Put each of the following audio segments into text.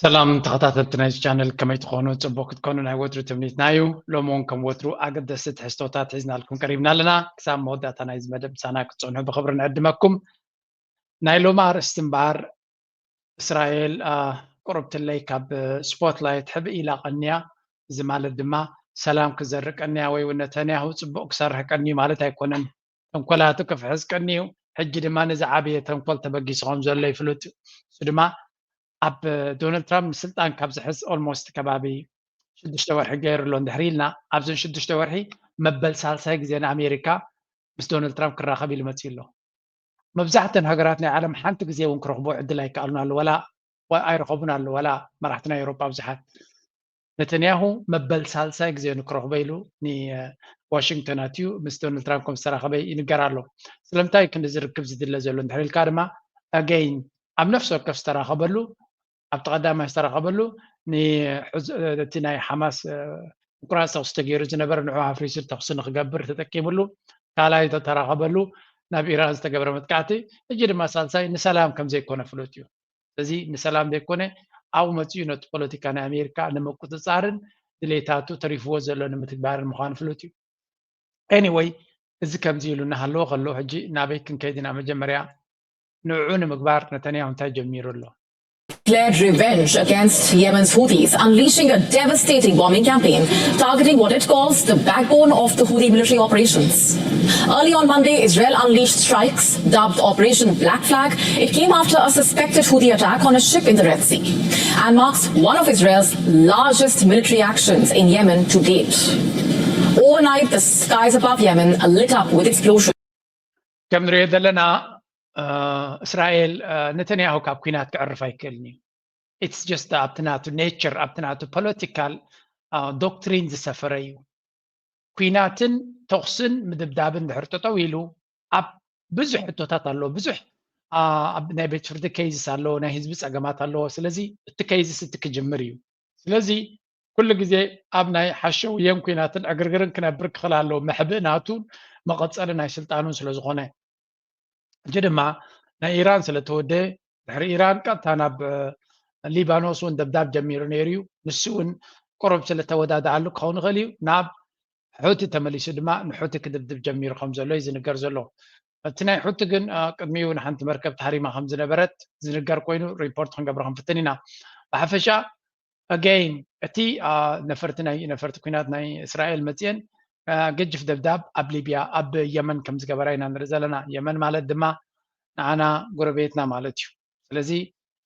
ሰላም ተኸታተልቲ ናይዚ ቻነል፣ ከመይ ትኾኑ? ጽቡቕ ክትኮኑ ናይ ወትሩ ትምኒትና እዩ። ሎሚ እውን ከም ወትሩ ኣገደስቲ ትሕዝቶታት ሒዝናልኩም ቀሪብና ኣለና። ክሳብ መወዳእታ ናይዚ መደብ ምሳና ክትጸንሑ ብኽብሪ ንዕድመኩም። ናይ ሎሚ ኣርእስቲ እምበኣር፣ እስራኤል ቁርብትለይ ካብ ስፖትላይት ሕብእ ኢላ ቀንያ። እዚ ማለት ድማ ሰላም ክዘርእ ቀንያ ወይ እውን ነተንያሁ ጽቡቕ ክሰርሕ ቀንዩ ማለት ኣይኮነን። ተንኮላቱ ክፍሕስ ቀንዩ። ሕጂ ድማ ንዝዓበየ ተንኮል ተበጊሱ ከም ዘሎ ይፍለጥ እዩ። እሱ ድማ ኣብ ዶናልድ ትራምፕ ንስልጣን ካብ ዝሕዝ ኦልሞስት ከባቢ ሽዱሽተ ወርሒ ገይሩ ኣሎ። እንድሕሪ ኢልና ኣብዘን ሽዱሽተ ወርሒ መበል ሳልሳይ ግዜ ንኣሜሪካ ምስ ዶናልድ ትራምፕ ክራኸብ ኢሉ መፅዩ ኣሎ። መብዛሕተን ሃገራት ናይ ዓለም ሓንቲ ግዜ እውን ክረኽቦ ዕድል ኣይከኣሉን ኣሎ፣ ወላ ኣይረኸቡን ኣሎ፣ ወላ መራሕቲ ናይ ኤውሮጳ ብዙሓት። ነተንያሁ መበል ሳልሳይ ግዜ ንክረኽቦ ኢሉ ንዋሽንግተን ኣትዩ ምስ ዶናልድ ትራምፕ ከም ዝተራኸበ ይንገር ኣሎ። ስለምንታይ ክንዲ ዝርክብ ዝድለ ዘሎ እንድሕር ኢልካ ድማ ኣገይን ኣብ ነፍሲ ወከፍ ዝተራኸበሉ ኣብቲ ቀዳማይ ዝተራኸበሉ እቲ ናይ ሓማስ ምቁራፅ ተኩሲ ተገይሩ ዝነበረ ንዑ ኣፍሪሱ ተኩሲ ንክገብር ተጠቂምሉ። ካልኣይ ዝተራኸበሉ ናብ ኢራን ዝተገብረ መጥቃዕቲ፣ ሕጂ ድማ ሳልሳይ ንሰላም ከም ዘይኮነ ፍሉጥ እዩ። ስለዚ ንሰላም ዘይኮነ ኣብኡ መፅኡ ነቲ ፖለቲካ ናይ ኣሜሪካ ንምቁፅፃርን ድሌታቱ ተሪፍዎ ዘሎ ንምትግባርን ምዃኑ ፍሉጥ እዩ። ኤኒወይ፣ እዚ ከምዚ ኢሉ እናሃለወ ከሎ ሕጂ ናበይ ክንከይድ ኢና? መጀመርያ ንዕኡ ንምግባር ነተንያሁ እንታይ ጀሚሩ ኣሎ? Declared revenge against Yemen's Houthis, unleashing a devastating bombing campaign targeting what it calls the backbone of the Houthi military operations. Early on Monday, Israel unleashed strikes dubbed Operation Black Flag. It came after a suspected Houthi attack on a ship in the Red Sea and marks one of Israel's largest military actions in Yemen to date. Overnight, the skies above Yemen lit up with explosions. ከም ንሪኦ ዘለና እስራኤል ነተንያሁ ካብ ኩናት ክዕርፍ ኣይክእልን እዩ። ኢትስ ጀስት ኣብቲ ናቱ ኔቸር፣ ኣብቲ ናቱ ፖለቲካል ዶክትሪን ዝሰፈረ እዩ። ኩናትን ተኹስን ምድብዳብን ድሕር ጠጠው ኢሉ ኣብ ብዙሕ ሕቶታት ኣለዎ። ብዙሕ ናይ ቤት ፍርዲ ኬይዝስ ኣለዎ፣ ናይ ህዝቢ ፀገማት ኣለዎ። ስለዚ እቲ ኬይዝስ እቲ ክጅምር እዩ። ስለዚ ኩሉ ግዜ ኣብ ናይ ሓሸውየን ኩናትን ዕግርግርን ክነብር ክኽእል ኣለዎ። መሕብእ ናቱን መቐፀሊ ናይ ስልጣኑን ስለዝኾነ፣ ሕጂ ድማ ናይ ኢራን ስለተወደየ፣ ድሕሪ ኢራን ቀጥታ ናብ ሊባኖስ እውን ደብዳብ ጀሚሩ ነይሩ እዩ። ንሱ እውን ቁሩብ ስለተወዳድኣሉ ክኸውን ይኽእል እዩ። ናብ ሑቲ ተመሊሱ ድማ ንሑቲ ክድብድብ ጀሚሩ ከም ዘሎ እዩ ዝንገር ዘሎ። እቲ ናይ ሑቲ ግን ቅድሚኡ ንሓንቲ መርከብ ተሃሪማ ከም ዝነበረት ዝንገር ኮይኑ፣ ሪፖርት ክንገብሮ ክንፍትን ኢና። ብሓፈሻ ኣገይን እቲ ነፈርቲ ናይ ነፈርቲ ኩናት ናይ እስራኤል መፅየን ገጅፍ ደብዳብ ኣብ ሊብያ ኣብ የመን ከም ዝገበራ ኢና ንርኢ ዘለና። የመን ማለት ድማ ንዓና ጎረቤትና ማለት እዩ። ስለዚ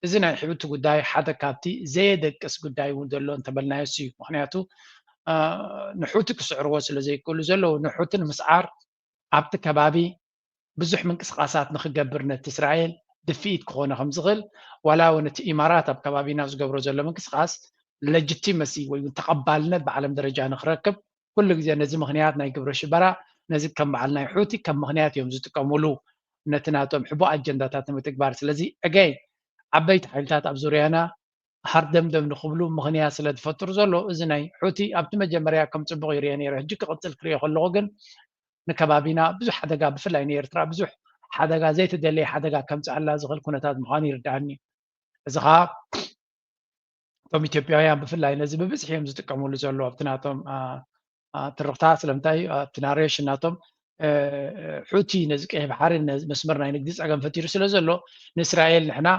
እዚ ናይ ሑቲ ጉዳይ ሓደ ካብቲ ዘየደቅስ ጉዳይ እውን ዘሎ እንተበልናዮ እሱ እዩ። ምክንያቱ ንሑቲ ክስዕርዎ ስለ ዘይክእሉ ዘለዉ ንሑቲ ንምስዓር ኣብቲ ከባቢ ብዙሕ ምንቅስቃሳት ንክገብር ነቲ እስራኤል ድፍኢት ክኾነ ከም ዝኽእል ዋላ እውን እቲ ኢማራት ኣብ ከባቢና ዝገብሮ ዘሎ ምንቅስቃስ ለጅቲመሲ ወይ እውን ተቐባልነት ብዓለም ደረጃ ንክረክብ ኩሉ ግዜ ነዚ ምክንያት ናይ ግብረ ሽበራ ነዚ ከም በዓል ናይ ሑቲ ከም ምክንያት እዮም ዝጥቀሙሉ ነቲ ናቶም ሕቡእ ኣጀንዳታት ንምትግባር። ስለዚ ኣገይን ዓበይቲ ሓይልታት ኣብ ዙርያና ሃርደምደም ንክብሉ ምክንያት ስለ ዝፈጥሩ ዘሎ እዚ ናይ ሑቲ ኣብቲ መጀመርያ ከም ፅቡቕ ይርኦ ነይረ። ሕጂ ክቕፅል ክሪኦ ከለኹ ግን ንከባቢና ብዙሕ ሓደጋ ብፍላይ ንኤርትራ ብዙሕ ሓደጋ ዘይተደለየ ሓደጋ ከምፅኣላ ዝኽእል ኩነታት ምዃኑ ይርድኣኒ። እዚ ከዓ እቶም ኢትዮጵያውያን ብፍላይ ነዚ ብብዝሒ እዮም ዝጥቀምሉ ዘለዉ ኣብቲ ናቶም ትርኽታ። ስለምንታይ ኣብቲ ናሬሽን ናቶም ሑቲ ነዚ ቀይሕ ባሕሪ መስመር ናይ ንግዲ ፀገም ፈጢሩ ስለ ዘሎ ንእስራኤል ንሕና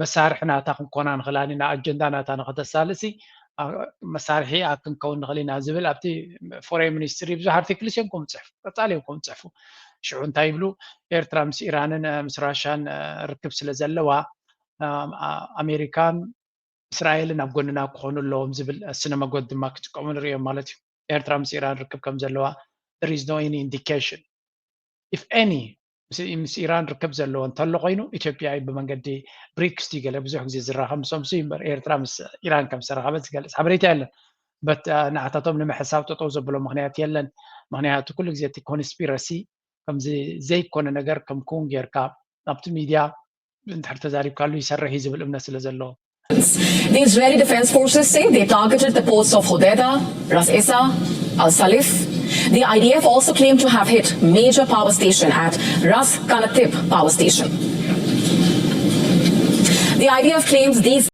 መሳርሒ ናታ ክንኮና ንኽእል ኢና፣ ኣጀንዳ ናታ ንኸተሳልሲ መሳርሒ ክንከውን ንኽእል ኢና ዝብል ኣብቲ ፎሬን ሚኒስትሪ ብዙሕ ኣርቲክልስ እዮም ከም ዝፅሕፉ፣ ቀፃሊ እዮም ከም ዝፅሕፉ። ሽዑ እንታይ ይብሉ? ኤርትራ ምስ ኢራንን ምስ ራሻን ርክብ ስለ ዘለዋ ኣሜሪካን እስራኤልን ኣብ ጎንና ክኾኑ ኣለዎም ዝብል ስነ መጎት ድማ ክጥቀሙ ንሪኦም ማለት እዩ። ኤርትራ ምስ ኢራን ርክብ ከም ዘለዋ there is no any indication if any ምስ ኢራን ርክብ ዘለዎ እንተሎ ኮይኑ ኢትዮጵያ እዩ ብመንገዲ ብሪክስ እዩ ገለ ብዙሕ ግዜ ዝራኸብ ምሶም ሱ እምበር ኤርትራ ምስ ኢራን ከም ዝተራኸበት ዝገልፅ ሓበሬታ የለን። በት ንዓታቶም ንምሕሳብ ጠጠው ዘብሎ ምክንያት የለን። ምክንያቱ ኩሉ ግዜ እቲ ኮንስፒረሲ ከምዚ ዘይኮነ ነገር ከም ክውን ጌርካ ኣብቲ ሚድያ እንድሕር ተዛሪብካሉ ይሰርሕ እዩ ዝብል እምነት ስለ ዘለዎ። The Israeli Defense Forces say they targeted the ports of Hodeidah, Ras Issa, Al Salif. The I D F also claimed to have hit major power station at Ras Kanatib power station. The I D F claims these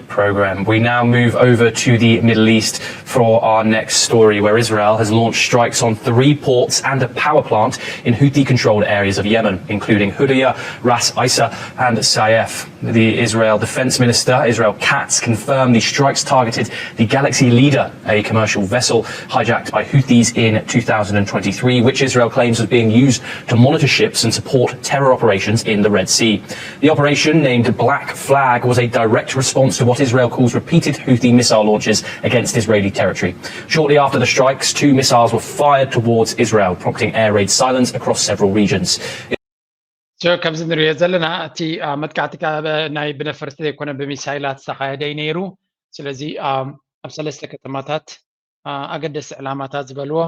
program. We now move over to the Middle East for our next story, where Israel has launched strikes on three ports and a power plant in Houthi controlled areas of Yemen, including Hudaydah, Ras Isa, and Saif. The Israel Defense Minister, Israel Katz, confirmed the strikes targeted the Galaxy Leader, a commercial vessel hijacked by Houthis in two thousand twenty-three, which Israel claims was being used to monitor ships and support terror operations in the Red Sea. The operation, named Black Flag, was a direct response to what Israel calls repeated Houthi missile launches against Israeli territory. Shortly after the strikes, two missiles were fired towards Israel, prompting air raid silence across several regions. So ከምዚ ንሪኦ ዘለና እቲ መጥቃዕቲ ናይ ብነፈርቲ ዘይኮነ ብሚሳይላት ዝተኻየደ እዩ ነይሩ። ስለዚ ኣብ ሰለስተ ከተማታት ኣገደስቲ ዕላማታት ዝበልዎ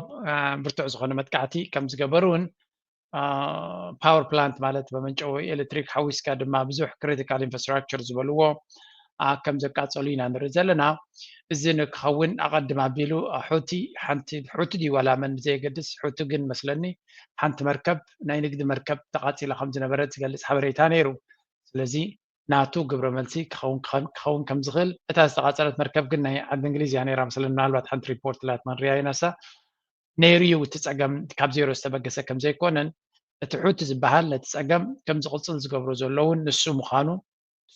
ብርቱዕ ዝኾነ መጥቃዕቲ ከም ዝገበሩ እውን ፓወር ፕላንት ማለት መመንጨዊ ኤሌክትሪክ ሓዊስካ ድማ ብዙሕ ክሪቲካል ኢንፍራስትራክቸር ዝበልዎ ከም ዘቃፀሉ ኢና ንርኢ ዘለና። እዚ ንክኸውን ኣቐድም ኣቢሉ ሑቲ ሓንቲ ሑቲ ድዩ ዋላ መን ብዘየገድስ ሑቲ ግን መስለኒ ሓንቲ መርከብ ናይ ንግዲ መርከብ ተቓፂላ ከም ዝነበረት ዝገልፅ ሓበሬታ ነይሩ። ስለዚ ናቱ ግብረ መልሲ ክኸውን ከም ዝኽእል እታ ዝተቓፀለት መርከብ ግን ናይ ዓዲ እንግሊዝ እያ ነይራ መስለኒ። ምናልባት ሓንቲ ሪፖርት ላትማን ሪያ ኢናሳ ነይሩ እዩ እቲ ፀገም ካብ ዜሮ ዝተበገሰ ከም ዘይኮነን እቲ ሑቲ ዝበሃል ነቲ ፀገም ከም ዝቕፅል ዝገብሮ ዘለውን ንሱ ምዃኑ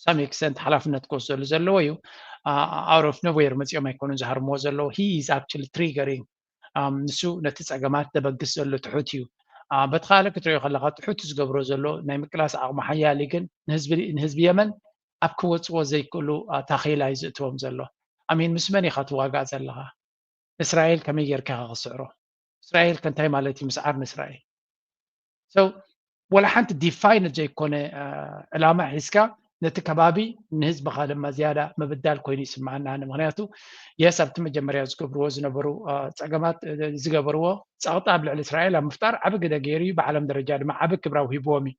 ሳም ኤክስተንት ሓላፍነት ክወስደሉ ዘለዎ እዩ። Out of nowhere መፂኦም ኣይኮኑን ዝሃርምዎ ዘለዉ። He is actually triggering ንሱ ነቲ ፀገማት ዘበግስ ዘሎ እቲ ሑቲ እዩ። በቲ ካልእ ክትሪኦ ከለካ እቲ ሑቲ ዝገብሮ ዘሎ ናይ ምቅላስ ዓቕሙ ሓያል እዩ፣ ግን ንህዝቢ የመን ኣብ ክወፅዎ ዘይክእሉ ታኺላ እዩ ዝእትዎም ዘሎ። ኣሚን ምስ መን ኢኻ ትዋጋእ ዘለኻ? እስራኤል ከመይ ጌርካ ኢኻ ክስዕሮ? እስራኤል ከ እንታይ ማለት እዩ ምስዓር ንእስራኤል? So ወላ ሓንቲ ዲፋይንድ ዘይኮነ ዕላማ ሒዝካ ነቲ ከባቢ ንህዝብኻ ድማ ዝያዳ ምብዳል ኮይኑ ይስምዓና። ኣነ ምክንያቱ የስ ኣብቲ መጀመርያ ዝገብርዎ ዝነበሩ ፀገማት ዝገበርዎ ፀቕጢ ኣብ ልዕሊ እስራኤል ኣብ ምፍጣር ዓቢ ግደ ገይሩ እዩ። ብዓለም ደረጃ ድማ ዓቢ ክብራዊ ሂብዎም እዩ።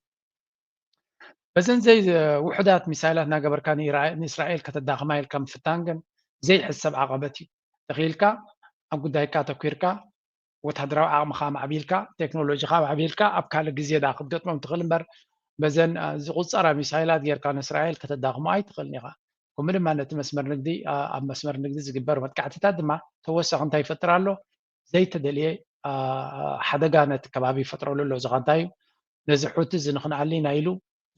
በዘን ዘይ ውሑዳት ሚሳይላት እናገበርካ ንእስራኤል ከተዳኽማ ኢልካ ምፍታን ግን ዘይሕሰብ ዓቐበት እዩ። ተኽኢልካ ኣብ ጉዳይካ ኣተኲርካ ወታደራዊ ዓቕምኻ ማዕቢልካ ቴክኖሎጂኻ ማዕቢልካ ኣብ ካልእ ግዜ ዳ ክትገጥሞም ትኽእል እምበር በዘን ዝቑፀራ ሚሳይላት ጌርካ ንእስራኤል ከተዳኽሞ ኣይትኽእልን ኢኻ። ከምኡ ድማ ነቲ መስመር ንግዲ ኣብ መስመር ንግዲ ዝግበር መጥቃዕትታት ድማ ተወሳኺ እንታይ ይፈጥር ኣሎ? ዘይተደልየ ሓደጋ ነቲ ከባቢ ይፈጥረሉ ኣሎ። እዚ ኸ እንታይ እዩ? ነዚ ሑቲ እዚ ንኽንኣሊ ኢና ኢሉ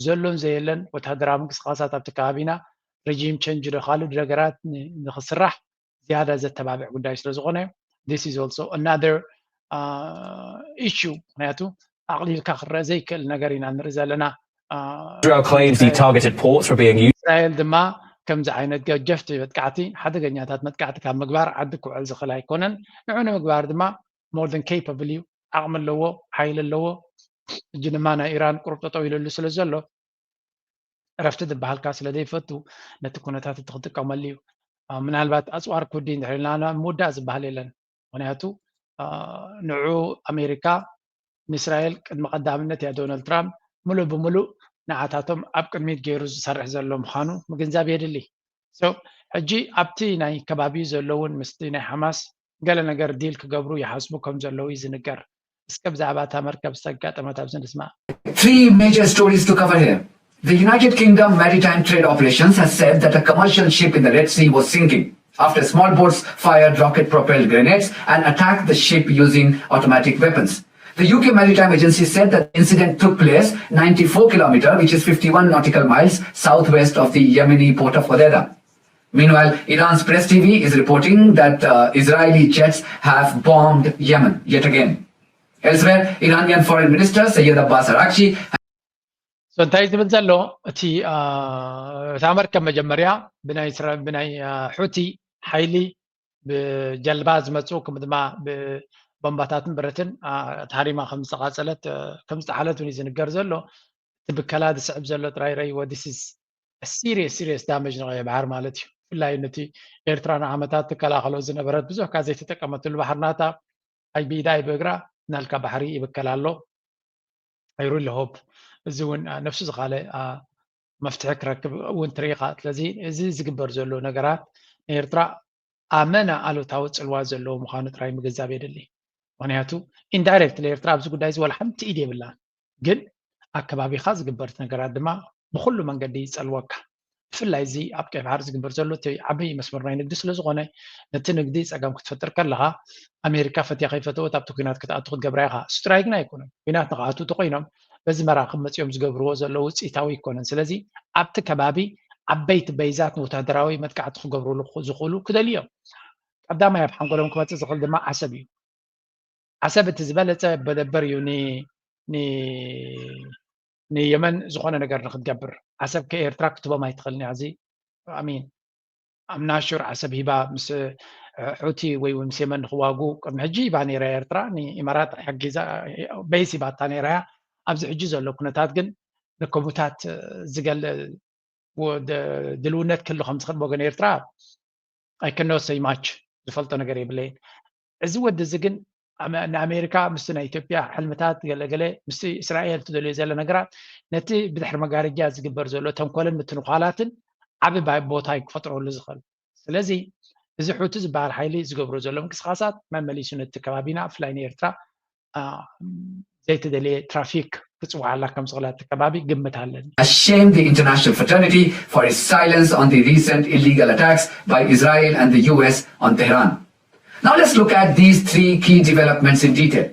ዘሎን ዘየለን ወታደራዊ ምንቅስቃሳት ኣብቲ ከባቢና ረጂም ቸንጅ ዶ ካልእ ነገራት ንኽስራሕ ዝያዳ ዘተባብዕ ጉዳይ ስለ ዝኾነ this is also another issue። ምክንያቱ ኣቕሊልካ ክረአ ዘይክእል ነገር ኢና ንርኢ ዘለና። Israel claims the targeted ports were being used. እስራኤል ድማ ከምዚ ዓይነት ገጀፍቲ መጥቃዕቲ ሓደገኛታት መጥቃዕቲ ካብ ምግባር ዓዲ ክውዕል ዝኽእል ኣይኮነን። ንዑ ንምግባር ድማ more than capable እዩ። ዓቕሚ ኣለዎ፣ ሓይሊ ኣለዎ። ሕጂ ድማ ናይ ኢራን ቁሩብ ጠጠው ኢለሉ ስለ ዘሎ እረፍቲ ዝበሃልካ ስለ ዘይፈቱ ነቲ ኩነታት እቲ ክጥቀመሉ እዩ። ምናልባት ኣፅዋር ኩዲ እንድሕር ኢልና ምውዳእ ዝበሃል የለን። ምክንያቱ ንዑ ኣሜሪካ ንእስራኤል ቅድሚ ቀዳምነት እያ ዶናልድ ትራምፕ ምሉእ ብምሉእ ንዓታቶም ኣብ ቅድሚት ገይሩ ዝሰርሕ ዘሎ ምዃኑ ምግንዛብ የድሊ። ሕጂ ኣብቲ ናይ ከባቢኡ ዘለውን ምስቲ ናይ ሓማስ ገለ ነገር ዲል ክገብሩ ይሓስቡ ከም ዘለዉ እዩ ዝንገር። እስከ ብዛዕባ እታ መርከብ ዝተጋጠመት ኣብዚ ንስማዕ። Three major stories to cover here. The United Kingdom Maritime Trade Operations has said that a commercial ship in the Red Sea was sinking after small boats fired rocket propelled grenades and attacked the ship using automatic weapons. The U K Maritime Agency said that the incident took place ninety-four kilometer, which is fifty-one nautical miles, southwest of the Yemeni port of Hodeidah. Meanwhile, Iran's Press T V is reporting that uh, Israeli jets have bombed Yemen yet again. Elsewhere, Iranian Foreign Minister Sayyid Abbas Araghchi So እንታይ ዝብል ዘሎ እቲ እታ መርከብ መጀመርያ ብናይ ብናይ ሑቲ ሓይሊ ብጀልባ ዝመፁ ከም ድማ ብቦምባታትን ብረትን ተሃሪማ ከም ዝተቃፀለት ከም ዝጠሓለት እውን ዝንገር ዘሎ። እቲ ብከላ ዝስዕብ ዘሎ ጥራይ ረይዎ this is serious serious damage ንቀይሕ ባሕሪ ማለት እዩ። ብፍላይ ነቲ ኤርትራ ንዓመታት ትከላኸሎ ዝነበረት ብዙሕ ካብ ዘይተጠቀመትሉ ባሕሪ ናታ ኣይ ብኢዳ ኣይ ብእግራ ናልካ ባሕሪ ይብከል ኣሎ። I really hope እዚ እውን ነፍሱ ዝኻለ መፍትሒ ክረክብ እውን ትርኢ ኢኻ። ስለዚ እዚ ዝግበር ዘሎ ነገራት ንኤርትራ ኣመና ኣሉታዊ ፅልዋ ዘለዎ ምዃኑ ጥራይ ምግንዛብ የድሊ። ምክንያቱ ኢንዳይሬክት ንኤርትራ ኣብዚ ጉዳይ እዚ ዋላ ሓንቲ ኢድ የብላን፣ ግን ኣከባቢኻ ዝግበር ነገራት ድማ ብኩሉ መንገዲ ይጸልወካ። ብፍላይ እዚ ኣብ ቀይ ባሕሪ ዝግበር ዘሎ እቲ ዓብዪ መስመር ናይ ንግዲ ስለ ዝኾነ፣ ነቲ ንግዲ ጸገም ክትፈጥር ከለኻ፣ ኣሜሪካ ፈትያ ከይፈተወት ኣብቲ ኲናት ክትኣቱ ክትገብራ ኢኻ። እሱ ጥራይ ግን ኣይኮነን። ኲናት ንኽኣትዉ ተኾይኖም በዚ መራኽብ መጺኦም ዝገብርዎ ዘለዉ ውጽኢታዊ ኣይኮነን። ስለዚ ኣብቲ ከባቢ ዓበይቲ በይዛት ንወታደራዊ መጥቃዕቲ ክገብርሉ ዝኽእሉ ክደልዩ እዮም። ቀዳማይ ኣብ ሓንጎሎም ክመጽእ ዝኽእል ድማ ዓሰብ እዩ። ዓሰብ እቲ ዝበለጸ መደበር እዩ ን- ን- ንየመን ዝኾነ ነገር ንክትገብር። ዓሰብ ከኤርትራ ክትቦም ኣይትኽእልን እያ። እዚ ኣሚን ኣምናሹር ዓሰብ ሂባ ምስ እ፣ ሑቲ ወይ እውን ምስ የመን ንክዋጉ ቅድሚ ሕጂ ሂባ ነይራ ኤርትራ። ንኢማራት ሓጊዛ በይስ ሂባታ ነይራ እያ። ኣብዚ ሕጂ ዘሎ ኩነታት ግን ንከሙታት ዝገል ወደ ድልውነት ክህሉ ከም ዝኽእል ብወገን ኤርትራ I cannot say much፣ ዝፈልጦ ነገር የብለይን። እዚ ወዲ እዚ ግን ኣመ- ንኣሜሪካ ምስቲ ናይ ኢትዮጵያ ሕልምታት ገለገለ ምስቲ እስራኤል ትደልዮ ዘለ ነገራት ነቲ ብድሕሪ መጋረጃ ዝግበር ዘሎ ተንኮልን ምትንኳላትን ዓቢ ባ- ቦታ እዩ ክፈጥረሉ ዝኽእል። ስለዚ እዚ ሑቲ ዝበሃል ሓይሊ ዝገብሮ ዘሎ ምንቅስቃሳት መመሊሱ ነቲ ከባቢና ብፍላይ ንኤርትራ አ፣ ዘይተደለየ ትራፊክ ክጽውዓላ ከም ዝኽእል እቲ ከባቢ ግምት ኣለኒ። Ashamed the international fraternity for its silence on the recent illegal attacks by Israel and the U S on Tehran. Now let's look at these three key developments in detail.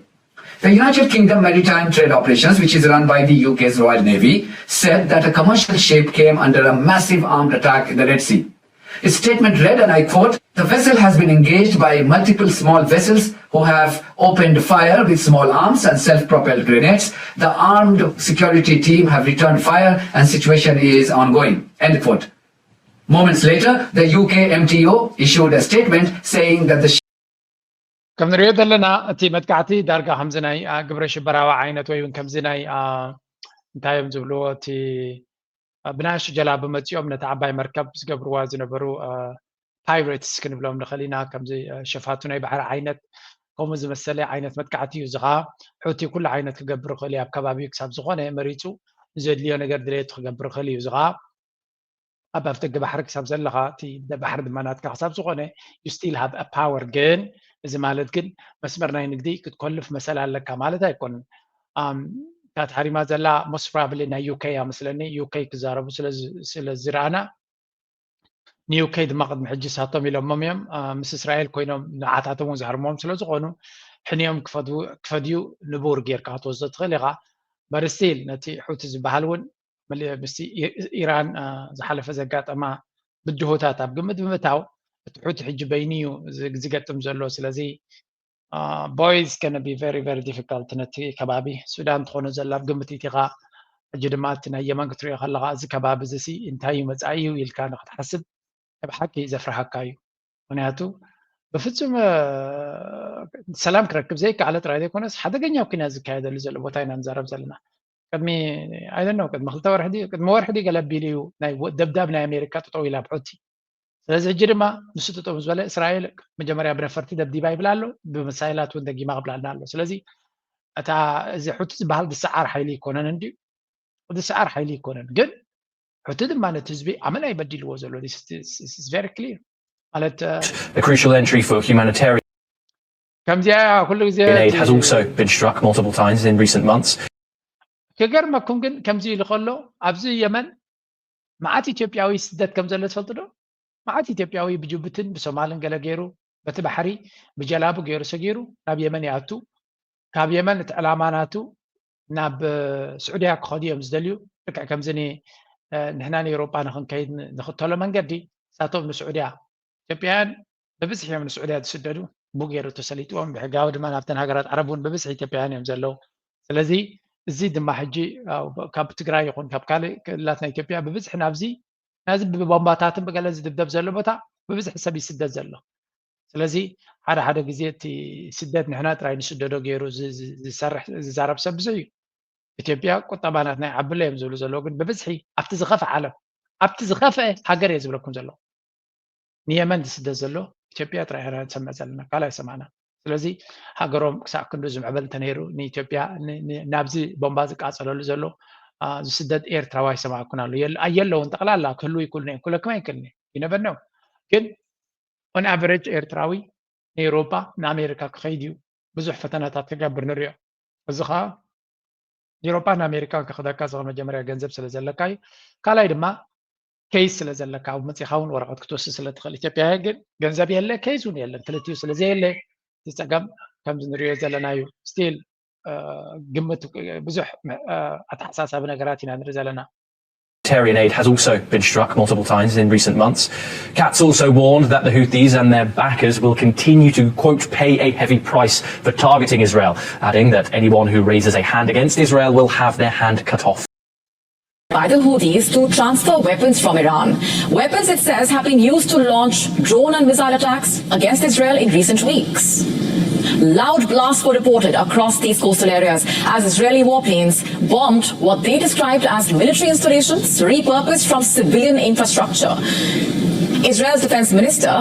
The United Kingdom Maritime Trade Operations, which is run by the U K's Royal Navy, said that a commercial ship came under a massive armed attack in the Red Sea. Its statement read, and I quote, "The vessel has been engaged by multiple small vessels who have opened fire with small arms and self-propelled grenades. The armed security team have returned fire and situation is ongoing." End quote. Moments later, the U K M T O issued a statement saying that the ከም ንሪኦ ዘለና እቲ መጥቃዕቲ ዳርጋ ከምዚ ናይ አ፣ ግብረ ሽበራዊ ዓይነት ወይ እውን ከምዚ ናይ አ፣ እንታይ እዮም ዝብልዎ እቲ አ፣ ብናእሽቱ ጀላቡ መፂኦም ነቲ ዓባይ መርከብ ዝገብርዋ ዝነበሩ ፓይሬትስ ክንብሎም ንኽእል ኢና። ከምዚ አ፣ ሸፋቱ ናይ ባሕሪ ዓይነት ከምኡ ዝመሰለ ዓይነት መጥቃዕቲ እዩ። እዚ ከዓ ሑቲ ኩሉ ዓይነት ክገብር ይኽእል እዩ። ኣብ ከባቢኡ ክሳብ ዝኾነ መሪፁ ንዘድልዮ ነገር ድሌቱ ክገብር ይኽእል እዩ። እዚ ከዓ ኣብ ኣፍደገ ባሕሪ ክሳብ ዘለኻ እቲ ባሕሪ ድማ ናትካ ክሳብ ዝኾነ you still have a power። ግን እዚ ማለት ግን መስመር ናይ ንግዲ ክትኮልፍ መሰል ኣለካ ማለት ኣይኮንን። እታ ተሃሪማ ዘላ most probably ናይ ዩ ኬ እያ መስለኒ። ዩ ኬ ክዛረቡ ስለ ዝረኣና ን ዩ ኬ ድማ ቅድሚ ሕጂ ሳቶም ኢሎሞም እዮም። ምስ እስራኤል ኮይኖም ንዓታቶም እውን ዝሃርሞም ስለ ዝኾኑ ሕንዮም ክፈድዩ ንቡር ጌርካ ክትወስዶ ትኽእል ኢኻ። But still ነቲ ሑቲ ዝበሃል እውን ምስቲ ኢራን ዝሓለፈ ዘጋጠማ ብድሆታት ኣብ ግምት ብምእታው እቲ ሑቲ ሕጂ በይኑ እዩ ዝገጥም ዘሎ። ስለዚ boy is gonna be very very difficult ነቲ ከባቢ። ሱዳን ትኾኖ ዘላ ኣብ ግምት ኢቲኻ። ሕጂ ድማ እቲ ናይ የመን ክትሪኦ ከለኻ እዚ ከባቢ እዚ ሲ እንታይ እዩ መጻኢ እዩ ኢልካ ንክትሓስብ ናይ ብሓቂ ዘፍርሃካ እዩ። ምክንያቱ ብፍጹም ሰላም ክረክብ ዘይከኣለ ጥራይ ዘይኮነስ ሓደገኛ ኩናት ዝካየደሉ ዘሎ ቦታ ኢና ንዛረብ ዘለና። ቅድሚ I don't know ቅድሚ ክልተ ወርሒ ድዩ ቅድሚ ወርሒ ድዩ ገለ ኣቢሉ እዩ ናይ ደብዳብ ናይ ኣሜሪካ ጠጠው ኢላ ብሑቲ። ስለዚ ሕጂ ድማ ንሱ ጠጠው ምስ በለ እስራኤል መጀመሪያ ብነፈርቲ ደብዲባ ይብላ ኣሎ፣ ብመሳይላት እውን ደጊማ ክብላልና ኣሎ። ስለዚ እታ እዚ ሑቲ ዝበሃል ዝሰዓር ሓይሊ ይኮነን እንድዩ ዝሰዓር ሓይሊ ይኮነን። ግን ሑቲ ድማ ነቲ ህዝቢ ኣመና ይበዲልዎ ዘሎ። This is very clear ማለት A crucial entry for humanitarian ከምዚኣ ኩሉ ግዜ aid has also been struck multiple times in recent months. ክገርመኩም ግን ከምዚ ኢሉ ከሎ ኣብዚ የመን መዓት ኢትዮጵያዊ ስደት ከም ዘሎ ትፈልጡ ዶ? መዓት ኢትዮጵያዊ ብጅቡትን ብሶማልን ገለ ገይሩ በቲ ባሕሪ ብጀላቡ ገይሩ ሰጊሩ ናብ የመን ይኣቱ። ካብ የመን እቲ ዕላማ ናቱ ናብ ስዑድያ ክኸዱ እዮም ዝደልዩ። ልክዕ ከምዚ ንሕና ንኤውሮጳ ንክንከይድ ንኽተሎ መንገዲ ንሳቶም ንስዑድያ ኢትዮጵያውያን ብብዝሒ እዮም ንስዑድያ ዝስደዱ። ብኡ ገይሩ ተሰሊጥዎም ብሕጋዊ ድማ ናብተን ሃገራት ዓረብ እውን ብብዝሒ ኢትዮጵያውያን እዮም ዘለዉ። ስለዚ እዚ ድማ ሕጂ ካብ ትግራይ ይኹን ካብ ካልእ ክልላት ናይ ኢትዮጵያ ብብዝሒ ናብዚ ናዚ ብቦምባታትን ብገለ ዝድብደብ ዘሎ ቦታ ብብዝሒ ሰብ ይስደድ ዘሎ። ስለዚ ሓደ ሓደ ግዜ እቲ ስደት ንሕና ጥራይ ንስደዶ ገይሩ ዝዛረብ ሰብ ብዙሕ እዩ። ኢትዮጵያ ቁጠባ ናትና ይዓብሎ እዮም ዝብሉ ዘለዉ ግን ብብዝሒ ኣብቲ ዝኸፍአ ዓለም ኣብቲ ዝኸፍአ ሃገር እየ ዝብለኩም ዘለኹ። ንየመን ዝስደድ ዘሎ ኢትዮጵያ ጥራይ ኢና ንሰምዕ ዘለና ካልእ ኣይሰማዕናን። ስለዚ ሃገሮም ክሳዕ ክንዱ ዝምዕበል እንተነይሩ ንኢትዮጵያ ናብዚ ቦምባ ዝቃፀለሉ ዘሎ ዝስደድ ኤርትራዊ ኣይሰማዕኩን ኣሎ። ኣየለውን ጠቕላላ ክህልዉ ይክእሉን እዮም ክብለኩም ኣይክእልን እየ። You never know። ግን on average ኤርትራዊ ንኤውሮጳ ንኣሜሪካ ክኸይድ እዩ ብዙሕ ፈተናታት ክገብር ንሪኦ። እዚ ከዓ ንኤውሮጳን ኣሜሪካን ክኽደካ ዝኸ መጀመርያ ገንዘብ ስለ ዘለካ እዩ። ካልኣይ ድማ ኬዝ ስለ ዘለካ፣ ኣብ መጺኻ እውን ወረቐት ክትወስድ ስለ ትኽእል። ኢትዮጵያ ግን ገንዘብ የለ፣ ኬዝ እውን የለን። ክልቲኡ ስለ ዘየለ፣ እቲ ጸገም ከምዚ ንሪኦ ዘለና እዩ። ስቲል ግምት፣ ብዙሕ ኣተሓሳሳቢ ነገራት ኢና ንርኢ ዘለና። Humanitarian aid has also been struck multiple times in recent months. Katz also warned that the Houthis and their backers will continue to, quote, pay a heavy price for targeting Israel, adding that anyone who raises a hand against Israel will have their hand cut off. by the Houthis to transfer weapons from Iran. Weapons, it says, have been used to launch drone and missile attacks against Israel in recent weeks. Loud blasts were reported across these coastal areas as Israeli warplanes bombed what they described as military installations repurposed from civilian infrastructure. Israel's defense minister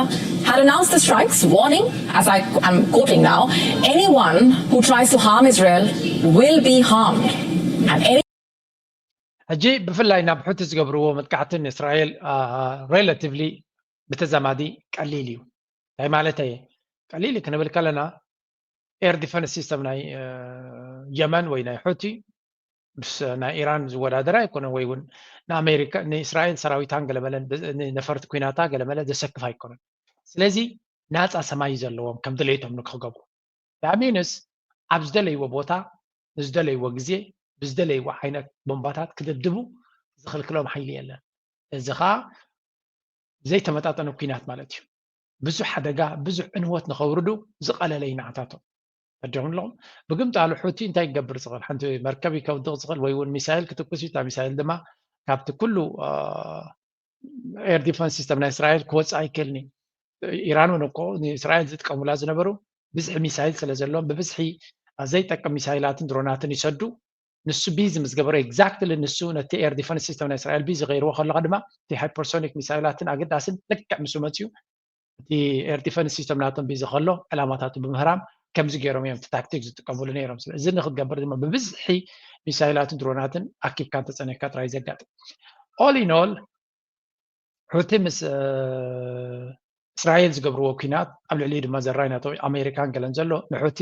had announced the strikes, warning, as I am quoting now, anyone who tries to harm Israel will be harmed. And any ሕጂ ብፍላይ ናብ ሑቲ ዝገብርዎ መጥቃዕቲ ንእስራኤል ሬላቲቭሊ ብተዛማዲ ቀሊል እዩ። እንታይ ማለተይ? ቀሊል እዩ ክንብል ከለና ኤር ዲፈንስ ሲስተም ናይ የመን ወይ ናይ ሑቲ ምስ ናይ ኢራን ዝወዳደር ኣይኮነን፣ ወይ እውን ንኣሜሪካ ንእስራኤል ሰራዊታን ገለመለን ነፈርቲ ኩናታ ገለመለ ዘሰክፍ ኣይኮነን። ስለዚ ናፃ ሰማይ ዘለዎም ከም ድሌቶም ንክገብሩ ዳሚንስ ኣብ ዝደለይዎ ቦታ ንዝደለይዎ ግዜ ብዝደለይዎ ዓይነት ቦምባታት ክድብድቡ ዝኽልክሎም ሓይሊ የለን። እዚ ከዓ ዘይተመጣጠነ ኩናት ማለት እዩ። ብዙሕ ሓደጋ፣ ብዙሕ ዕንወት ንኸውርዱ ዝቐለለ እዩ ንዓታቶም። ተረዲኹም ኣለኹም? ብግምጣሉ ሑቲ እንታይ ክገብር ዝኽእል? ሓንቲ መርከብ እዩ ከውድቕ ዝኽእል ወይ እውን ሚሳይል ክትኩስ እዩ። እታ ሚሳይል ድማ ካብቲ ኩሉ ኤር ዲፈንስ ሲስተም ናይ እስራኤል ክወፅእ ኣይክእልን እዩ። ኢራን እውን እኮ ንእስራኤል ዝጥቀሙላ ዝነበሩ ብዝሒ ሚሳይል ስለ ዘለዎም ብብዝሒ ዘይጠቅም ሚሳይላትን ድሮናትን ይሰዱ። ንሱ ቢዚ ምስ ገበሮ ኤግዛክትሊ ንሱ ነቲ ኤር ዲፈንስ ሲስተም ናይ እስራኤል ቢዚ ገይርዎ ከለካ ድማ እቲ ሃይፐርሶኒክ ሚሳይላትን ኣገዳስን ልክዕ ምስ መፅኡ እቲ ኤር ዲፈንስ ሲስተም ናቶም ቢዚ ከሎ ዕላማታቱ ብምህራም ከምዚ ገይሮም እዮም ታክቲክ ዝጥቀምሉ ነይሮም። እዚ ንክትገብር ድማ ብብዝሒ ሚሳይላትን ድሮናትን ኣኪብካ እንተፀኒሕካ ጥራይ ዘጋጥም። ኦል ኢን ኦል ሑቲ ምስ እስራኤል ዝገብርዎ ኩናት ኣብ ልዕሊኡ ድማ ዘራይ ናቶ ኣሜሪካን ገለን ዘሎ ንሑቲ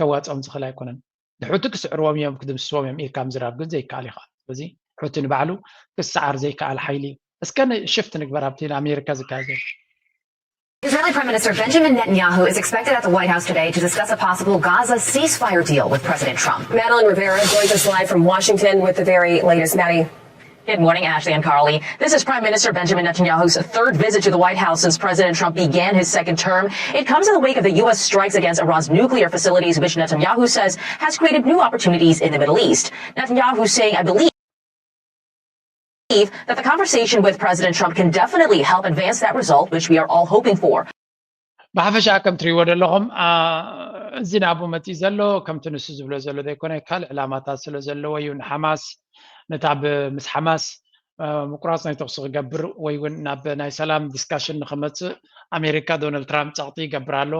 ከዋፅኦም ዝኽእል ኣይኮነን። ንሑቲ ክስዕርዎም እዮም ክድምስስዎም እዮም ኢልካ ምዝራብ ግን ዘይከኣል ይኽእል። ስለዚ ሑቲ ንባዕሉ ክሰዓር ዘይከኣል ሓይሊ እዩ። እስከ ሽፍት ንግበር ኣብቲ ንኣሜሪካ ዝካየድ ዘሎ። Israeli Prime Minister Benjamin Netanyahu is expected at the White House today to discuss a possible Gaza ceasefire deal with President Trump. Madeline Rivera joins us live from Washington with the very latest. Maddie. Good morning, Ashley and Carly. This is Prime Minister Benjamin Netanyahu's third visit to the White House since President Trump began his second term. It comes in the wake of the U S strikes against Iran's nuclear facilities, which Netanyahu says has created new opportunities in the Middle East. Netanyahu saying, I believe that the conversation with President Trump can definitely help advance that result, which we are all hoping for. ብሓፈሻ ከም ትሪእዎ ዘለኹም እዚ ናብኡ መፂእ ዘሎ ከምቲ ንሱ ዝብሎ ዘሎ ዘይኮነ ካልእ ዕላማታት ስለ ዘለዎ እዩ። ንሓማስ ነታ ምስ ሓማስ ምቁራፅ ናይ ተኩሲ ክገብር ወይ እውን ናብ ናይ ሰላም ዲስካሽን ንክመፅእ ኣሜሪካ ዶናልድ ትራምፕ ፀቕጢ ይገብር ኣሎ።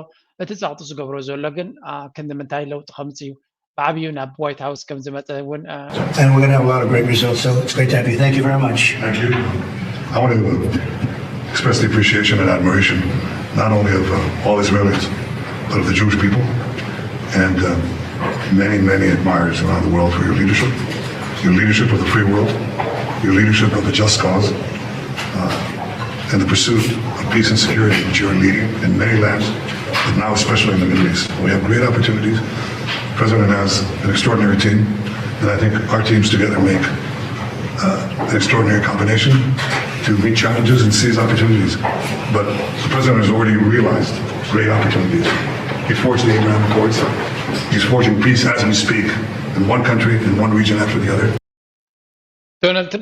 እቲ ፀቕጢ ዝገብሮ ዘሎ ግን ክንዲ ምንታይ ለውጢ ከምፅእ እዩ ብዓብዩ ናብ ዋይት ሃውስ ከም ዝመፀ እውን And we're going to have a lot of great results, so it's great to have you. Thank you very much. Thank you. I want to express the appreciation and admiration not only of uh, all Israelis, but of the Jewish people and um, many, many admirers around the world for your leadership, your leadership of the free world, your leadership of the just cause, uh, and the pursuit of peace and security which you are leading in many lands, but now especially in the Middle East. We have great opportunities. The president has an extraordinary team, and I think our teams together make uh, an extraordinary combination to meet challenges and seize opportunities. But the president has already realized great opportunities. He forged the Abraham Accords. He's forging peace as we speak in one country, in one region after the other.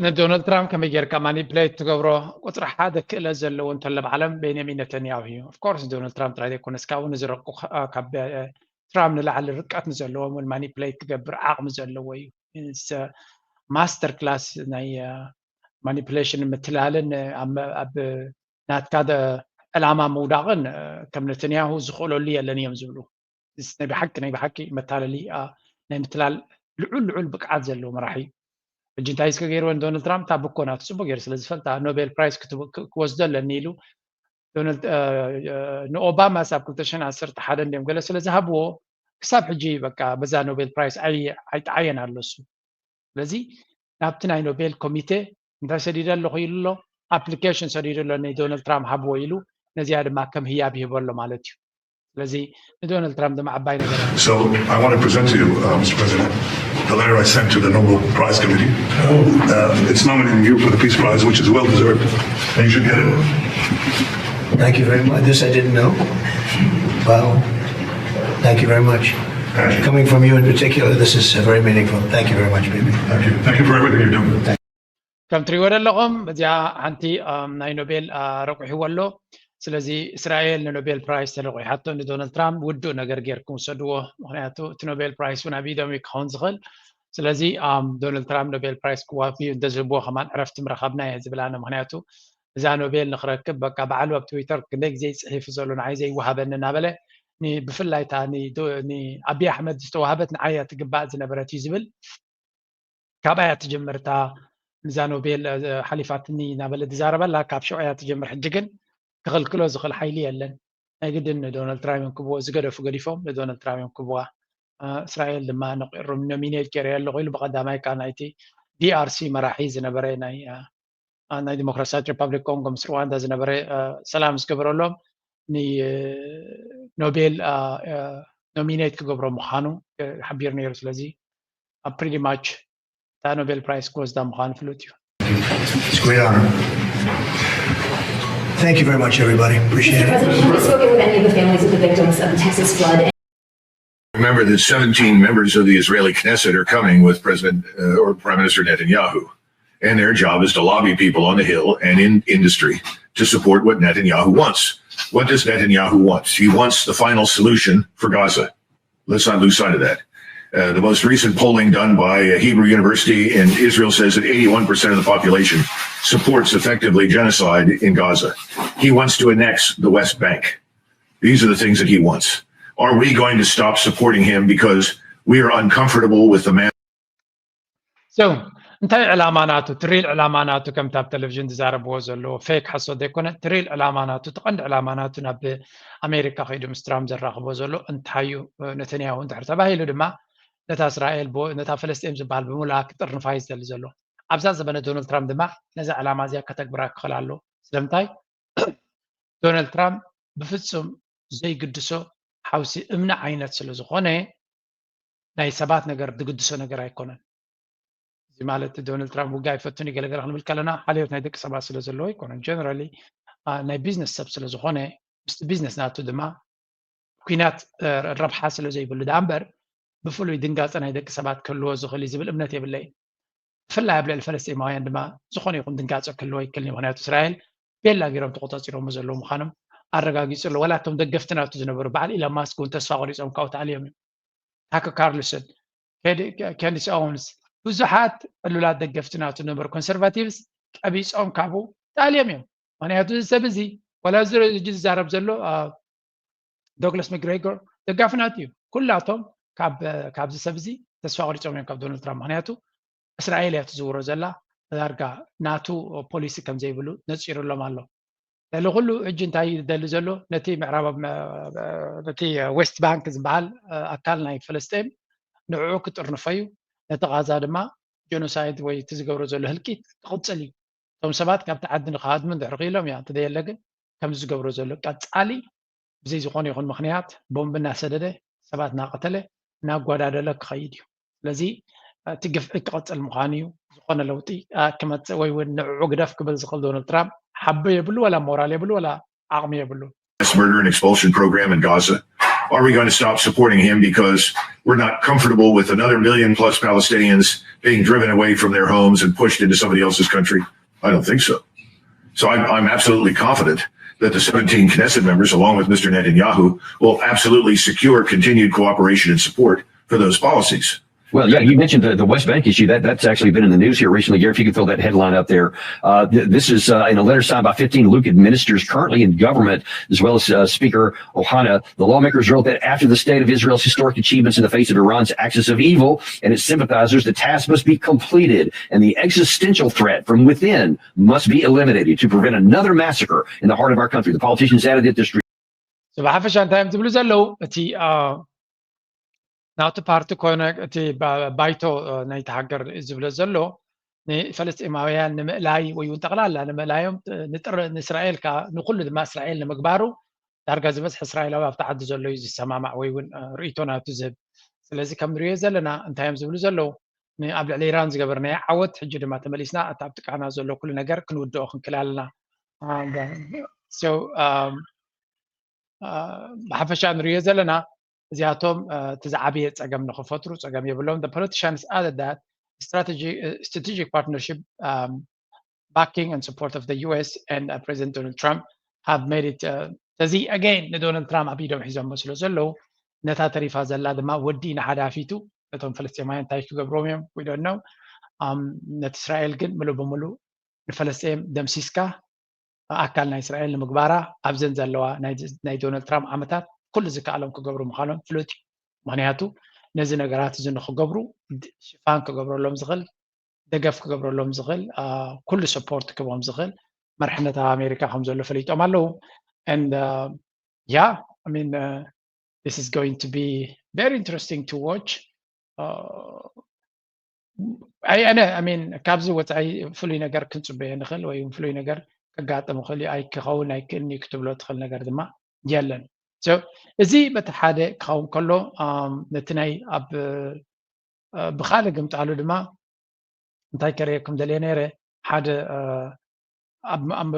ንዶናልድ ትራምፕ ከመይ ጌርካ ማኒፕሌት ትገብሮ? ቁፅሪ ሓደ ክእለት ዘለዎ እንተሎ ኣብ ዓለም ቤንያሚን ነተንያሁ እዩ። ኦፍኮርስ ዶናልድ ትራምፕ ጥራይ ዘይኮነስ ካብኡ ንዝረቁ ካብ ትራምፕ ንላዕሊ ርቀት ንዘለዎም እውን ማኒፕሌት ክገብር ዓቕሚ ዘለዎ እዩ። ማስተር ክላስ ናይ ማኒፕሌሽን ምትላልን ኣብ ናትካ ዕላማ ምውዳቕን ከም ነተንያሁ ዝኽእለሉ የለን እዮም ዝብሉ። ናይ ብሓቂ ናይ ብሓቂ መታለሊ ናይ ምትላል ልዑል ልዑል ብቅዓት ዘለዎ መራሒ እዩ። ሕጂ እንታይ እስከ ገይርዎ ንዶናልድ ትራምፕ እታ ብኮ ናቱ ፅቡቅ ገይሩ ስለ ዝፈልጣ ኖቤል ፕራይስ ክወስዶ ኣለኒ ኢሉ ንኦባማስ ኣብ ክልተ ሽሕን ዓሰርተ ሓደን ድዮም ገለ ስለ ዝሃብዎ ክሳብ ሕጂ በቃ በዛ ኖቤል ፕራይስ ኣይጠዓየን ኣሎ እሱ። ስለዚ ናብቲ ናይ ኖቤል ኮሚቴ እንታይ ሰዲደ ኣለኹ ኢሉ ኣሎ፣ ኣፕሊኬሽን ሰዲዱ ኣሎ፣ ንዶናልድ ትራምፕ ሃብዎ ኢሉ። ነዚኣ ድማ ከም ህያብ ይህቦ ኣሎ ማለት እዩ። ስለዚ ንዶናልድ ትራምፕ ድማ ዓባይ ነገር። So I want to present to you, uh, Mister President, the letter I sent to the Nobel Prize Committee. Uh, it's nominating you for the Peace Prize, which is well deserved, and you should get it. Thank you very much. This I didn't know. Wow. Thank you very much. Coming from you in particular, this is uh, very meaningful. Thank you very much, Bibi. Thank you. Thank you for everything you've done. ከም ትሪእዎ ዘለኹም እዚኣ ሓንቲ ናይ ኖቤል ረቑሒዎ ኣሎ። ስለዚ እስራኤል ንኖቤል ፕራይስ ተለቑሓቶ ንዶናልድ ትራምፕ ውዱእ ነገር ጌርኩም ውሰድዎ። ምክንያቱ እቲ ኖቤል ፕራይስ እውን ኣብ ኢዶም እዩ ክኸውን ዝኽእል። ስለዚ ዶናልድ ትራምፕ ኖቤል ፕራይስ ክዋፍ እዩ እንተዝህብዎ ከማን ዕረፍቲ ምረኻብና እየ ዝብል ኣነ። ምክንያቱ እዛ ኖቤል ንክረክብ በቃ ባዕሉ ኣብ ትዊተር ክንደይ ግዜ ይፅሒፍ ዘሎ ንዓይ ዘይወሃበኒ እናበለ ብፍላይ እታ ንኣብይ ኣሕመድ ዝተዋህበት ንዓይ እያ ትግባእ ዝነበረት እዩ ዝብል ካብኣ እያ ትጀምር እታ ንዛ ኖቤል ሓሊፋትኒ እናበለ ዝዛረበላ ካብ ሽዑ እያ ትጀምር። ሕጂ ግን ክኽልክሎ ዝኽእል ሓይሊ የለን። ናይ ግድን ንዶናልድ ትራምፕ እዮም ክብዎ ዝገደፉ ገዲፎም ንዶናልድ ትራምፕ እዮም ክብዋ። እስራኤል ድማ ኖሚኔት ገይረ ኣለኹ ኢሉ ብቐዳማይ ከዓ ናይቲ ዲኣርሲ መራሒ ዝነበረ ናይ ናይ ዲሞክራሲያዊት ሪፓብሊክ ኮንጎ ምስ ሩዋንዳ ዝነበረ ሰላም ዝገበረሎም ንኖቤል ኖሚኔት ክገብሮ ምዃኑ ሓቢሩ ነይሩ። ስለዚ ኣብ ፕሪቲ ማች እታ ኖቤል ፕራይስ ክወስዳ ምዃኑ ፍሉጥ እዩ። It's a great honor. Thank you very much, everybody. Appreciate it. President, have you spoken with any of the families of the victims of the Texas flood? Remember that seventeen members of the Israeli Knesset are coming with President uh, or Prime Minister Netanyahu. And their job is to lobby people on the Hill and in industry to support what Netanyahu wants. What does Netanyahu want? He wants the final solution for Gaza. Let's not lose sight of that. Uh, the most recent polling done by a Hebrew University in Israel says that eighty-one percent of the population supports effectively genocide in Gaza. He wants to annex the West Bank. These are the things that he wants. Are we going to stop supporting him because we are uncomfortable with the man? So እንታይ ዕላማ ናቱ ትሪል ዕላማ ናቱ ከምቲ ኣብ ቴሌቪዥን ዝዛረብዎ ዘለዎ ፌክ ሓሶት ዘይኮነ ትሪል ዕላማ ናቱ እቲ ቀንዲ ዕላማ ናቱ ናብ ኣሜሪካ ከይዱ ምስ ትራምፕ ዘራኽቦ ዘሎ እንታይ እዩ ነተንያሁ እንድሕር ተባሂሉ ድማ ነታ እስራኤል ነታ ፈለስጢን ዝበሃል ብምሉኣ ክጥርንፋ እዩ ዝደሊ ዘሎ ኣብዛ ዘበነ ዶናልድ ትራምፕ ድማ ነዛ ዕላማ እዚኣ ከተግብራ ክኽእል ኣሎ ስለምንታይ ዶናልድ ትራምፕ ብፍፁም ዘይግድሶ ሓውሲ እምኒ ዓይነት ስለ ዝኾነ ናይ ሰባት ነገር ዝግድሶ ነገር ኣይኮነን። እዚ ማለት ዶናልድ ትራምፕ ውጋ ኣይፈቱን ገለገለ ክንብል ከለና ሓልዮት ናይ ደቂ ሰባት ስለ ዘለዎ ኣይኮነን። ጀነራሊ ናይ ቢዝነስ ሰብ ስለ ዝኾነ ምስቲ ቢዝነስ ናቱ ድማ ኩናት ረብሓ ስለ ዘይብሉ ዳኣ እምበር ብፍሉይ ድንጋፀ ናይ ደቂ ሰባት ክህልዎ ዝኽእል እዩ ዝብል እምነት የብለይን። ብፍላይ ኣብ ልዕሊ ፈለስጢማውያን ድማ ዝኾነ ይኹን ድንጋፀ ክህልዎ ይክእል እዩ። ምክንያቱ እስራኤል ቤላ ገይሮም ተቆፃፂሮም ዘለዉ ምዃኖም ኣረጋጊፁ ኣሎ። ዋላ እቶም ደገፍቲ ናቱ ዝነበሩ በዓል ኢሎን ማስክ እውን ተስፋ ቆሪፆም ካብኡ ተኣልዮም እዮም። ታከር ካርልሰን፣ ካንዲስ ኦወንስ ብዙሓት ዕሉላት ደገፍቲ ናቱ ዝነበሩ ኮንሰርቫቲቭስ ቀቢፆም ካብኡ ተኣልዮም እዮም። ምክንያቱ እዚ ሰብ እዚ ዋላ እዚ ዝዛረብ ዘሎ ዶግላስ መግሬጎር ደጋፊ ናቱ እዩ። ኩላቶም ካብዚ ሰብ እዚ ተስፋ ቆሪፆም እዮም ካብ ዶናልድ ትራምፕ። ምክንያቱ እስራኤል እያ ትዝውሮ ዘላ ዳርጋ ናቱ ፖሊሲ ከም ዘይብሉ ነፂሩሎም ኣሎ። ልዕሊ ኩሉ ሕጂ እንታይ ይደሊ ዘሎ ነቲ ምዕራብ ነቲ ዌስት ባንክ ዝበሃል ኣካል ናይ ፍልስጤም ንዕኡ ክጥርንፎ እዩ። ነቲ ቃዛ ድማ ጀኖሳይድ ወይ እቲ ዝገብሮ ዘሎ ህልቂት ክቕፅል እዩ። እቶም ሰባት ካብቲ ዓዲ ንክሃድሙ እንድሕር ክኢሎም እያ እንተዘየለ ግን ከምዚ ዝገብሮ ዘሎ ቀፃሊ ብዘይ ዝኾነ ይኹን ምኽንያት ቦምብ እናሰደደ ሰባት እናቐተለ እናጓዳደለ ክኸይድ እዩ። ስለዚ እቲ ግፍዒ ክቐፅል ምዃኑ እዩ። ዝኾነ ለውጢ ክመፅእ ወይ እውን ንዕዑ ግደፍ ክብል ዝኽእል ዶናልድ ትራምፕ ሓቦ የብሉ ወላ ሞራል የብሉ ወላ ዓቕሚ የብሉ። This murder and expulsion program in Gaza? Are we going to stop supporting him because we're not comfortable with another million plus Palestinians being driven away from their homes and pushed into somebody else's country? I don't think so. So I'm, I'm absolutely confident that the seventeen Knesset members, along with Mister Netanyahu, will absolutely secure continued cooperation and support for those policies. Well, yeah, you mentioned the, the West Bank issue. That that's actually been in the news here recently. Gary, if you could throw that headline up there. Uh, th- this is uh, in a letter signed by fifteen Likud ministers currently in government, as well as uh, Speaker Ohana. The lawmakers wrote that after the state of Israel's historic achievements in the face of Iran's axis of evil and its sympathizers, the task must be completed, and the existential threat from within must be eliminated to prevent another massacre in the heart of our country. The politicians added that this ብሓፈሻ እንታይ እዮም ዝብሉ ዘለዉ እቲ ናቱ ፓርቲ ኮነ እቲ ባይቶ ናይቲ ሃገር ዝብሎ ዘሎ ንፈለስጢማውያን ንምእላይ ወይ እውን ጠቕላላ ንምእላዮም ንጥር ንእስራኤል ከዓ ንኩሉ ድማ እስራኤል ንምግባሩ ዳርጋ ዝበዝሕ እስራኤላዊ ኣብቲ ዓዲ ዘሎ እዩ ዝሰማማዕ ወይ እውን ርእይቶ ናቱ ዝህብ። ስለዚ ከም ንሪኦ ዘለና እንታይ እዮም ዝብሉ ዘለዉ? ኣብ ልዕሊ ኢራን ዝገበርናዮ ዓወት ሕጂ ድማ ተመሊስና እቲ ኣብ ጥቃና ዘሎ ኩሉ ነገር ክንውድኦ ክንክእል ኣለና። ብሓፈሻ ንሪኦ ዘለና እዚኣቶም እቲ ዝዓበየ ፀገም ንክፈጥሩ ፀገም የብሎም። The politicians added that strategic, strategic partnership um, backing and support of the U S and uh, President Donald Trump have made it uh, እዚ again ንዶናልድ ትራምፕ ኣብ ኢዶም ሒዞሞ ስለ ዘለዉ ነታ ተሪፋ ዘላ ድማ ወዲእና ሓዳፊቱ ነቶም ፈለስጢማውያን እንታይ ክገብሮም እዮም we don't know ነቲ እስራኤል ግን ምሉእ ብምሉእ ንፈለስጢም ደምሲስካ ኣካል ናይ እስራኤል ንምግባራ ኣብዘን ዘለዋ ናይ ዶናልድ ትራምፕ ዓመታት ኩሉ ዝከኣሎም ክገብሩ ምዃኖም ፍሉጥ እዩ። ምክንያቱ ነዚ ነገራት እዚ ንክገብሩ ሽፋን ክገብረሎም ዝኽእል ደገፍ ክገብረሎም ዝኽእል ኩሉ ሰፖርት ክቦም ዝኽእል መርሕነት ኣብ ኣሜሪካ ከም ዘሎ ፈሊጦም ኣለዉ። And uh, yeah, I mean, uh, this is going to be very interesting to watch. Uh, ኣይ ኣነ ሚን ካብዚ ወፃኢ ፍሉይ ነገር ክንፅበዮ ንኽእል ወይ ፍሉይ ነገር ከጋጥም ይኽእል እዩ ኣይክኸውን ኣይክእልኒ ክትብሎ ትኽእል ነገር ድማ የለን። እዚ በቲ ሓደ ክኸውን ከሎ ነቲ ናይ ኣብ ብካልእ ግምጣሉ ድማ እንታይ ከርእየኩም ደልየ ነይረ ሓደ ኣብ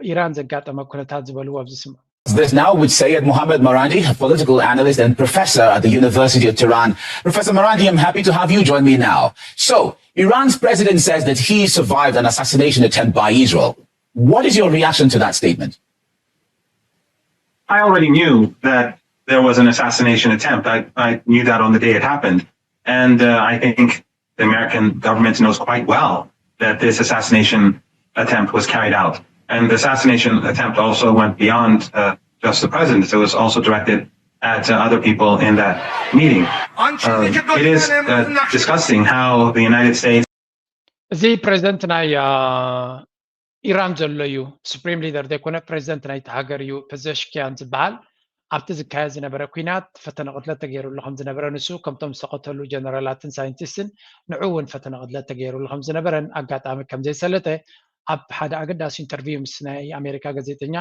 ኢራን ዘጋጠመ ኩነታት ዝበልዎ ኣብዚ ስምዑ። This now with Syed Mohammad Marandi, a political analyst and professor at the University of Tehran. Professor Marandi, I'm happy to have you join me now. So, Iran's president says that he survived an assassination attempt by Israel. What is your reaction to that statement? I already knew that there was an assassination attempt. I, I knew that on the day it happened. And uh, I think the American government knows quite well that this assassination attempt was carried out. And the assassination attempt also went beyond uh, just the president. It was also directed at uh, other people in that meeting. Uh, it is uh, disgusting how the United States. እዚ ፕሬዚደንት ናይ ኢራን ዘሎ እዩ። ሱፕሪም ሊደር ዘይኮነ ፕሬዚደንት ናይቲ ሃገር እዩ ፐዘሽኪያን ዝበሃል። ኣብቲ ዝካየድ ዝነበረ ኲናት ፈተነ ቅትለት ተገይሩሉ ከም ዝነበረ ንሱ ከምቶም ዝተቐተሉ ጀነራላትን ሳይንቲስትን ንዑ እውን ፈተነ ቅትለት ተገይሩሉ ከም ዝነበረን ኣጋጣሚ ከም ዘይሰለጠ ኣብ ሓደ ኣገዳሲ ኢንተርቪው ምስ ናይ ኣሜሪካ ጋዜጠኛ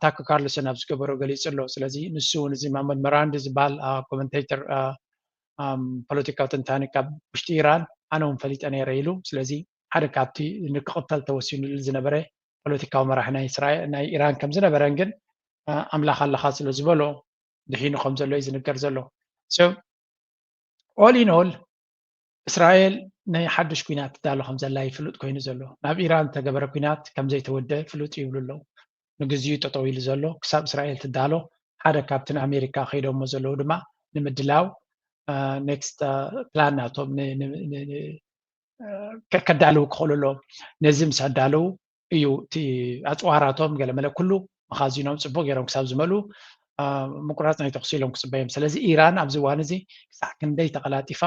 ታክ ካርልሰን ኣብ ዝገበሮ ገሊጹ ኣሎ። ስለዚ ንሱ እውን እዚ ማመድ መራንዲ ዝበሃል ኮመንቴተር ፖለቲካዊ ተንታኒ ካብ ውሽጢ ኢራን ኣነ እውን ፈሊጠ ነይረ ኢሉ። ስለዚ ሓደ ካብቲ ንክቕተል ተወሲኑሉ ዝነበረ ፖለቲካዊ መራሒ ናይ ኢራን ከም ዝነበረን ግን ኣምላኽ ኣለኻ ስለ ዝበሎ ድሒኑ ከም ዘሎ እዩ ዝንገር ዘሎ። All in all እስራኤል ናይ ሓዱሽ ኲናት ትዳሎ ከም ዘላ እዩ ፍሉጥ ኮይኑ ዘሎ። ናብ ኢራን ዝተገበረ ኲናት ከም ዘይተወደ ፍሉጥ ይብሉ ኣለዉ። ንግዚኡ ጠጠው ኢሉ ዘሎ ክሳብ እስራኤል ትዳሎ ሓደ ካብቲ ንኣሜሪካ ከይዶሞ ዘለዉ ድማ ንምድላው ኔክስት ፕላን ናቶም ከዳልው ክኽእሉ ኣለዎም። ነዚ ምስ ኣዳለዉ እዩ እቲ ኣፅዋራቶም ገለመለ ኩሉ መኻዚኖም ፅቡቅ ገይሮም ክሳብ ዝመልኡ ምቁራፅ ናይ ተኩሲ ኢሎም ክፅበዮም። ስለዚ ኢራን ኣብዚ እዋን እዚ ክሳዕ ክንደይ ተቀላጢፋ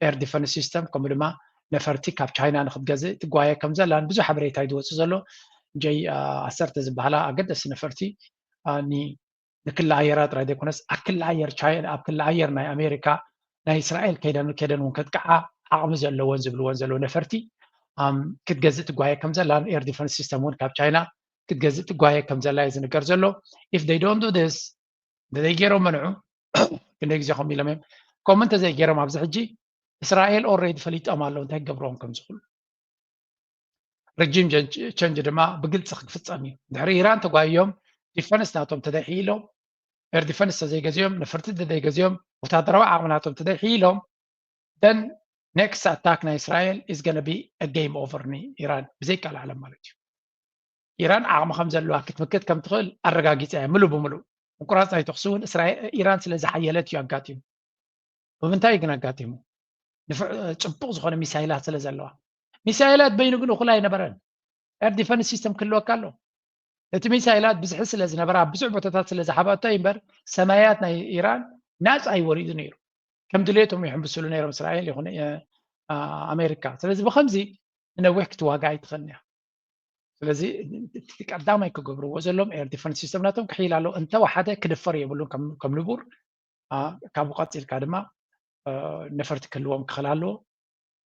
ኤር ዲፈንስ ሲስተም ከምኡ ድማ ነፈርቲ ካብ ቻይና ንክትገዝእ ትጓየ ከም ዘላን ብዙሕ ሓበሬታ እዩ ዝወፅእ ዘሎ። ጀይ ዓሰርተ ዝበሃላ ኣገደስቲ ነፈርቲ ንክሊ ኣየራ ጥራይ ዘይኮነስ ኣብ ክሊ ኣየር ቻይና ኣብ ክሊ ኣየር ናይ ኣሜሪካ ናይ እስራኤል ከይደን ከይደን እውን ከጥቅዓ ዓቕሚ ዘለወን ዝብልወን ዘለዉ ነፈርቲ ክትገዝእ ትጓየ ከም ዘላን ኤር ዲፈንስ ሲስተም እውን ካብ ቻይና ክትገዝእ ትጓየ ከም ዘላ እዩ ዝንገር ዘሎ። If they don't do this እንተዘይገይሮም መንዑ ክንደይ ግዜ ከምኡ ኢሎም እዮም ከምኡ እንተዘይገይሮም ኣብዚ ሕጂ እስራኤል already ፈሊጦም ኣለዉ እንታይ ክገብርዎም ከም ዝኽእሉ። ርጂም ቸንጅ ድማ ብግልፂ ክፍፀም እዩ። ድሕሪ ኢራን ተጓይዮም ዲፈንስ ናቶም ተደይሕኢሎም ኤር ዲፈንስ ተዘይገዚኦም ነፈርቲ ተዘይገዚኦም ወታደራዊ ዓቕሚ ናቶም ተደይሕኢሎም then next attack ናይ እስራኤል is gonna be a game over ንኢራን ብዘይቃል ዓለም ማለት እዩ። ኢራን ዓቕሚ ከም ዘለዋ ክትምክት ከም ትኽእል ኣረጋጊፃ እያ ምሉእ ብምሉእ። ምቁራፅ ናይ ተኹሲ እውን ኢራን ስለ ዝሓየለት እዩ ኣጋጢሙ። ብምንታይ ግን ኣጋጢሙ? ንፍዕ ፅቡቕ ዝኾነ ሚሳይላት ስለ ዘለዋ። ሚሳይላት በይኑ ግን እኹል ኣይነበረን። ኤር ዲፈንስ ሲስተም ክህልወካ ኣሎ። እቲ ሚሳይላት ብዝሒ ስለ ዝነበራ ኣብ ብዙሕ ቦታታት ስለ ዝሓበኣቶ እዩ እምበር ሰማያት ናይ ኢራን ናፃ እዩ ወሪዱ ነይሩ። ከም ድሌቶም ይሕምብስሉ ነይሮም እስራኤል ይኹን ኣሜሪካ። ስለዚ ብከምዚ ንነዊሕ ክትዋጋ ኣይትኽእልን እያ። ስለዚ እቲ ቀዳማይ ክገብርዎ ዘሎም ኤር ዲፈንስ ሲስተም ናቶም ክሕይል ኣለዎ። እንተወሓደ ክድፈር የብሉን ከም ንቡር። ካብኡ ቀፂልካ ድማ ነፈርቲ ክህልዎም ክኽእል ኣለዎ።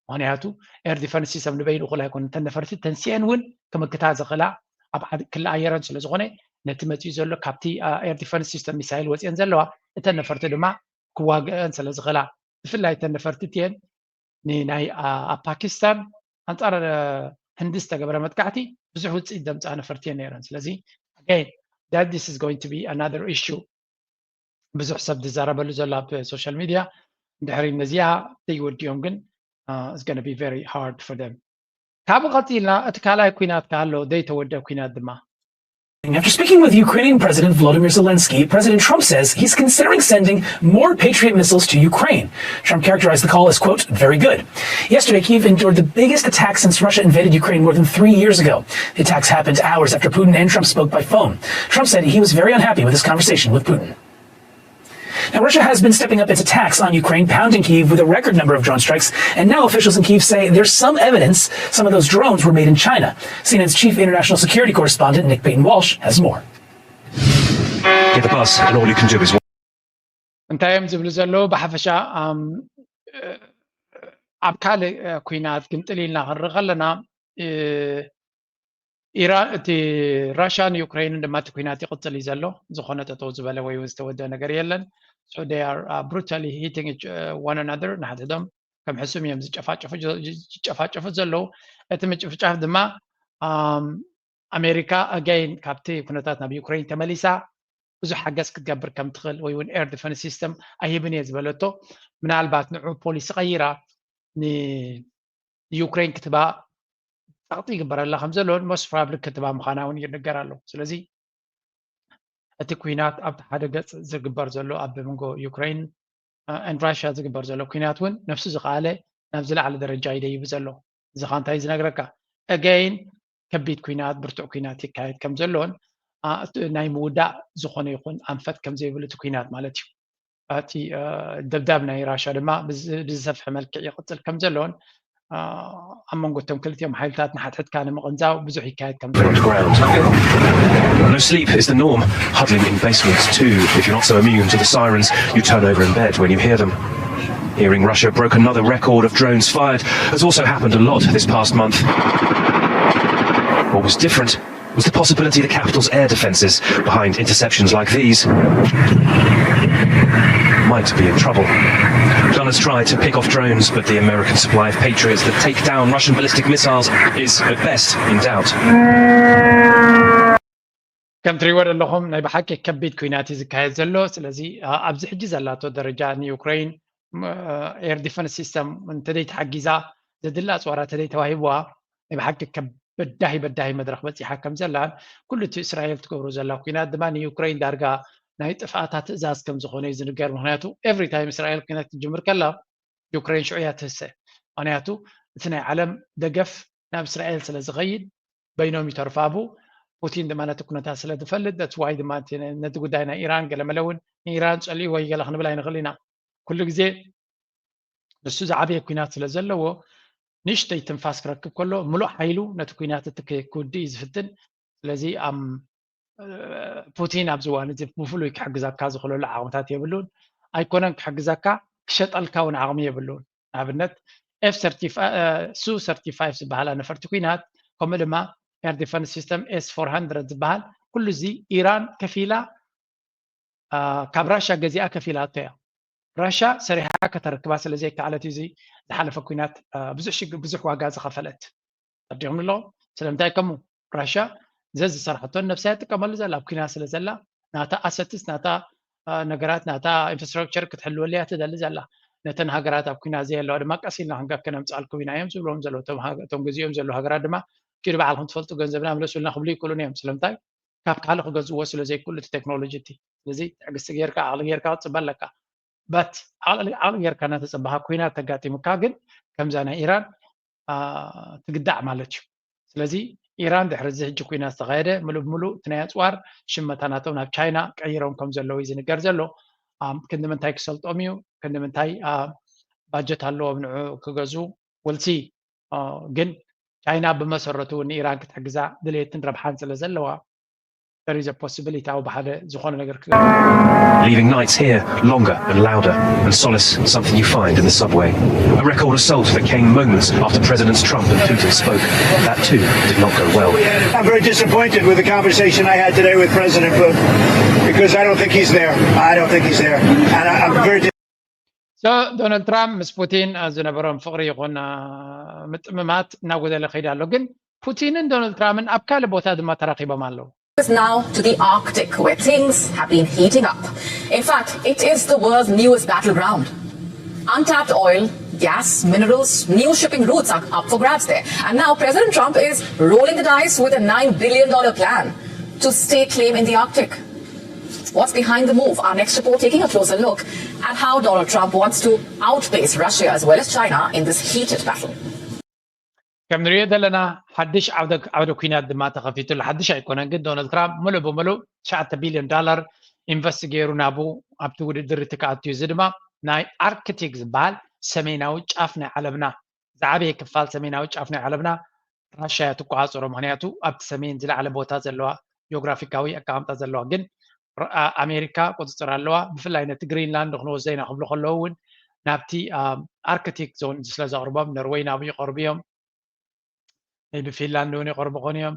ምክንያቱ air defense system ንበይኑ እኹል ኣይኮነ። እተን ነፈርቲ ተንስኤን እውን ክምክታ ዝኽእላ ኣብ ክሊ ኣየረን ስለ ዝኾነ ነቲ መፂኡ ዘሎ ካብቲ air defense system ሚሳይል ወፅአን ዘለዋ እተን ነፈርቲ ድማ ክዋግአን ስለ ዝኽእላ፣ ብፍላይ እተን ነፈርቲ እትየን ንናይ ኣብ ፓኪስታን ኣንፃር ህንዲ ዝተገበረ መጥቃዕቲ ብዙሕ ውፅኢት ዘምፅኣ ነፈርቲ እየን ነይረን። ስለዚ again that this is going to be another issue ብዙሕ ሰብ ዝዛረበሉ ዘሎ ኣብ social media ድሕሪ ነዚኣ ዘይወዲኦም ግን it's going to be very hard for them። ካብኡ ቀፂልና እቲ ካልኣይ ኩናት ካሎ ዘይተወደ ኩናት ድማ After speaking with Ukrainian President Volodymyr Zelensky, President Trump says he's considering sending more Patriot missiles to Ukraine. Trump characterized the call as, quote, very good. Yesterday, Kyiv endured the biggest attack since Russia invaded Ukraine more than three years ago. The attacks happened hours after Putin and Trump spoke by phone. Trump said he was very unhappy with his conversation with Putin. Now, Russia has been stepping up its attacks on Ukraine, pounding Kyiv with a record number of drone strikes, and now officials in Kyiv say there's some evidence some of those drones were made in China. C N N's chief international security correspondent Nick Payton Walsh has more. Get the bus, and all you can do is እንታይ እዮም ዝብሉ ዘለዉ? ብሓፈሻ ኣብ ካልእ ኩናት ግምጥል ኢልና ክንርኢ ከለና ኢራን እቲ ራሽያን ዩክሬንን ድማ እቲ ኩናት ይቕፅል እዩ ዘሎ። ዝኾነ ጠጠው ዝበለ ወይ እውን ዝተወደ ነገር የለን። So they are brutally hitting one another። ንሓድሕዶም ከም ሕሱም እዮም ዝጨፋጨፉ ዘለዉ። እቲ ምጭፍጫፍ ድማ ኣሜሪካ again ካብቲ ኩነታት ናብ ዩክሬን ተመሊሳ ብዙሕ ሓገዝ ክትገብር ከም ትኽእል ወይ እውን air defense system ኣይህብን እየ ዝበለቶ ምናልባት ንዑ ፖሊሲ ቀይራ ንዩክሬን ክትባ ፃቕጢ ይግበረላ ከም ዘሎ most probably ክትባ ምዃና እውን ይንገር ኣሎ። ስለዚ እቲ ኩናት ኣብቲ ሓደ ገፅ ዝግበር ዘሎ ኣብ መንጎ ዩክሬን and ራሽያ ዝግበር ዘሎ ኩናት እውን ነፍሱ ዝኸኣለ ናብ ዝለዓለ ደረጃ ይደይቡ ዘሎ። እዚ ኸ እንታይ ዝነግረካ? Again ከቢድ ኩናት ብርቱዕ ኩናት ይካየድ ከም ዘሎን ናይ ምውዳእ ዝኾነ ይኹን ኣንፈት ከም ዘይብሉ እቲ ኩናት ማለት እዩ። እቲ ደብዳብ ናይ ራሽያ ድማ ብዝሰፍሐ መልክዕ ይቕፅል ከም ዘሎን ኣብ መንጎ እቶም ክልቲኦም ሓይልታት ንሓድሕድካ ንምቕንዛው ብዙሕ ይካየድ ከም ዘሎ No sleep is the norm. Huddling in basements too. If you're not so immune to the sirens, you turn over in bed when you hear them. Hearing Russia broke another record of drones fired has also happened a lot this past month. What was different was the possibility the capital's air defences behind interceptions like these might be in trouble. Gunners try to pick off drones, but the American supply of Patriots that take down Russian ballistic missiles is at best in doubt. ከም ትሪእዎ ዘለኹም ናይ ብሓቂ ከቢድ ኩናት እዩ ዝካየድ ዘሎ። ስለዚ ኣብዚ ሕጂ ዘላቶ ደረጃ ንዩክሬን air defense system እንተደይ ተሓጊዛ ዘድላ ኣፅዋራ ተደይ ተዋሂብዋ ናይ ብሓቂ በዳሂ በዳሂ መድረኽ በፂሓ ከም ዘላን ኩሉ እቲ እስራኤል ትገብሮ ዘላ ኩናት ድማ ንዩክሬን ዳርጋ ናይ ጥፍኣታ ትእዛዝ ከም ዝኾነ እዩ ዝንገር። ምክንያቱ every time እስራኤል ኩናት ትጅምር ከላ ዩክሬን ሽዑ እያ ትህሰ። ምክንያቱ እቲ ናይ ዓለም ደገፍ ናብ እስራኤል ስለ ዝኸይድ በይኖም ይተርፋቡ። ፑቲን ድማ ነቲ ኩነታት ስለ ዝፈልጥ that's why ድማ ነቲ ጉዳይ ናይ ኢራን ገለመለ እውን ንኢራን ፀሊእዎ ይገለ ክንብል ኣይንኽእል ኢና። ኩሉ ግዜ ንሱ ዝዓበየ ኩናት ስለ ዘለዎ ንእሽተይ ትንፋስ ክረክብ ከሎ ምሉእ ሓይሉ ነቲ ኩናት እቲ ክውድእ እዩ ዝፍትን። ስለዚ ፑቲን ኣብዚ እዋን እዚ ብፍሉይ ክሕግዘካ ዝኽእለሉ ዓቕምታት የብሉን። ኣይኮነን ክሕግዘካ ክሸጠልካ እውን ዓቕሚ የብሉን። ንኣብነት ሱ ሰርቲፋይቭ ዝበሃላ ነፈርቲ ኩናት ከምኡ ድማ air defense system S four hundred ዝበሃል ኩሉ እዚ ኢራን ከፊላ ካብ ራሻ ገዚኣ ከፊላቶ እያ። ራሻ ሰሪሓ ከተረክባ ስለ ዘይከኣለት እዩ እዚ ዝሓለፈ ኩናት ብዙሕ ሽግር ብዙሕ ዋጋ ዝኸፈለት። ተረዲኹም ኣለኹም? ስለምንታይ ከምኡ? ራሻ ዘዝሰርሐቶን ነብሳ እያ ትጥቀመሉ ዘላ ኣብ ኩናት ስለ ዘላ ናታ assets ናታ ነገራት ናታ infrastructure ክትሕልወሉ እያ ትደሊ ዘላ። ነተን ሃገራት ኣብ ኩናት ዘየለዋ ድማ ቀስ ኢልና ክንጋ ከነምፅኣልኩም ኢና እዮም ዝብልዎም ዘለዉ። እቶም ገዚኦም ዘለዉ ሃገራት ድማ ኪዱ ባዕልኩም ትፈልጡ ገንዘብና ምለሱልና ክብሉ ይክእሉን እዮም። ስለምንታይ? ካብ ካልእ ክገዝእዎ ስለ ዘይክእሉ እቲ ቴክኖሎጂ እቲ። ስለዚ ትዕግስቲ ጌርካ ዓቕሊ ጌርካ ክትፅበ ኣለካ። but ዓቕሊ ጌርካ እናተፀበኻ ኩናት ተጋጢሙካ ግን ከምዛ ናይ ኢራን ትግዳዕ ማለት እዩ። ስለዚ ኢራን ድሕሪ እዚ ሕጂ ኩናት ዝተኻየደ ምሉእ ብምሉእ እቲ ናይ ኣፅዋር ሽመታ ናቶም ናብ ቻይና ቀይሮም ከም ዘለዉ እዩ ዝንገር ዘሎ። ክንዲ ምንታይ ክሰልጦም እዩ፣ ክንዲ ምንታይ ባጀት ኣለዎም ንዑ ክገዝኡ፣ we'll see። ግን ቻይና ብመሰረቱ ንኢራን ክትሕግዛ ድሌትን ረብሓን ስለ ዘለዋ there is a possibility ኣብ ሓደ ዝኾነ ነገር ክገብር Leaving nights here longer and louder, and solace something you find in the subway. A record assault that came moments after Presidents Trump and Putin spoke. That too did not go well. I'm very disappointed with the conversation I had today with President Putin because I don't think he's there. I don't think he's there. And I, I'm very so ዶናልድ ትራምፕ ምስ ፑቲን ዝነበሮም ፍቕሪ ይኹን ምጥምማት እናጎደለ ከይዳ ኣሎ። ግን ፑቲንን ዶናልድ ትራምፕን ኣብ ካልእ ቦታ ድማ ተራኺቦም ኣለዉ። Now to the Arctic, where things have been heating up. In fact, it is the world's newest battleground. Untapped oil, gas, minerals, new shipping routes are up for grabs there. And now President Trump is rolling the dice with a nine billion dollar plan to stake claim in the Arctic. What's behind the move? Our next report taking a closer look at how Donald Trump wants to outpace Russia as well as China in this heated battle. ከም ንሪኦ ዘለና ሓድሽ ዓውደ ኲናት ድማ ተኸፊቱሉ። ሓድሽ ኣይኮነን፣ ግን ዶናልድ ትራምፕ ሙሉእ ብምሉእ ትሽዓተ ቢልዮን ዳላር ኢንቨስት ገይሩ ናብኡ ኣብቲ ውድድር እቲ ክኣቱ እዩ። እዚ ድማ ናይ ኣርክቲክ ዝበሃል ሰሜናዊ ጫፍ ናይ ዓለምና፣ ዝዓበየ ክፋል ሰሜናዊ ጫፍ ናይ ዓለምና ራሽያ እያ ትቆፃፀሮ። ምክንያቱ ኣብቲ ሰሜን ዝለዓለ ቦታ ዘለዋ፣ ጂኦግራፊካዊ ኣቀማምጣ ዘለዋ። ግን ኣሜሪካ ቁፅፅር ኣለዋ። ብፍላይ ነቲ ግሪንላንድ ክንወስዶ ኢና ክብሉ ከለዉ እውን ናብቲ ኣርክቲክ ዞን ስለ ዘቕርቦም፣ ኖርወይ ናብኡ ይቐርቡ እዮም። ቢ ፊንላንድ እውን ይቐርቡ ኾኑ እዮም።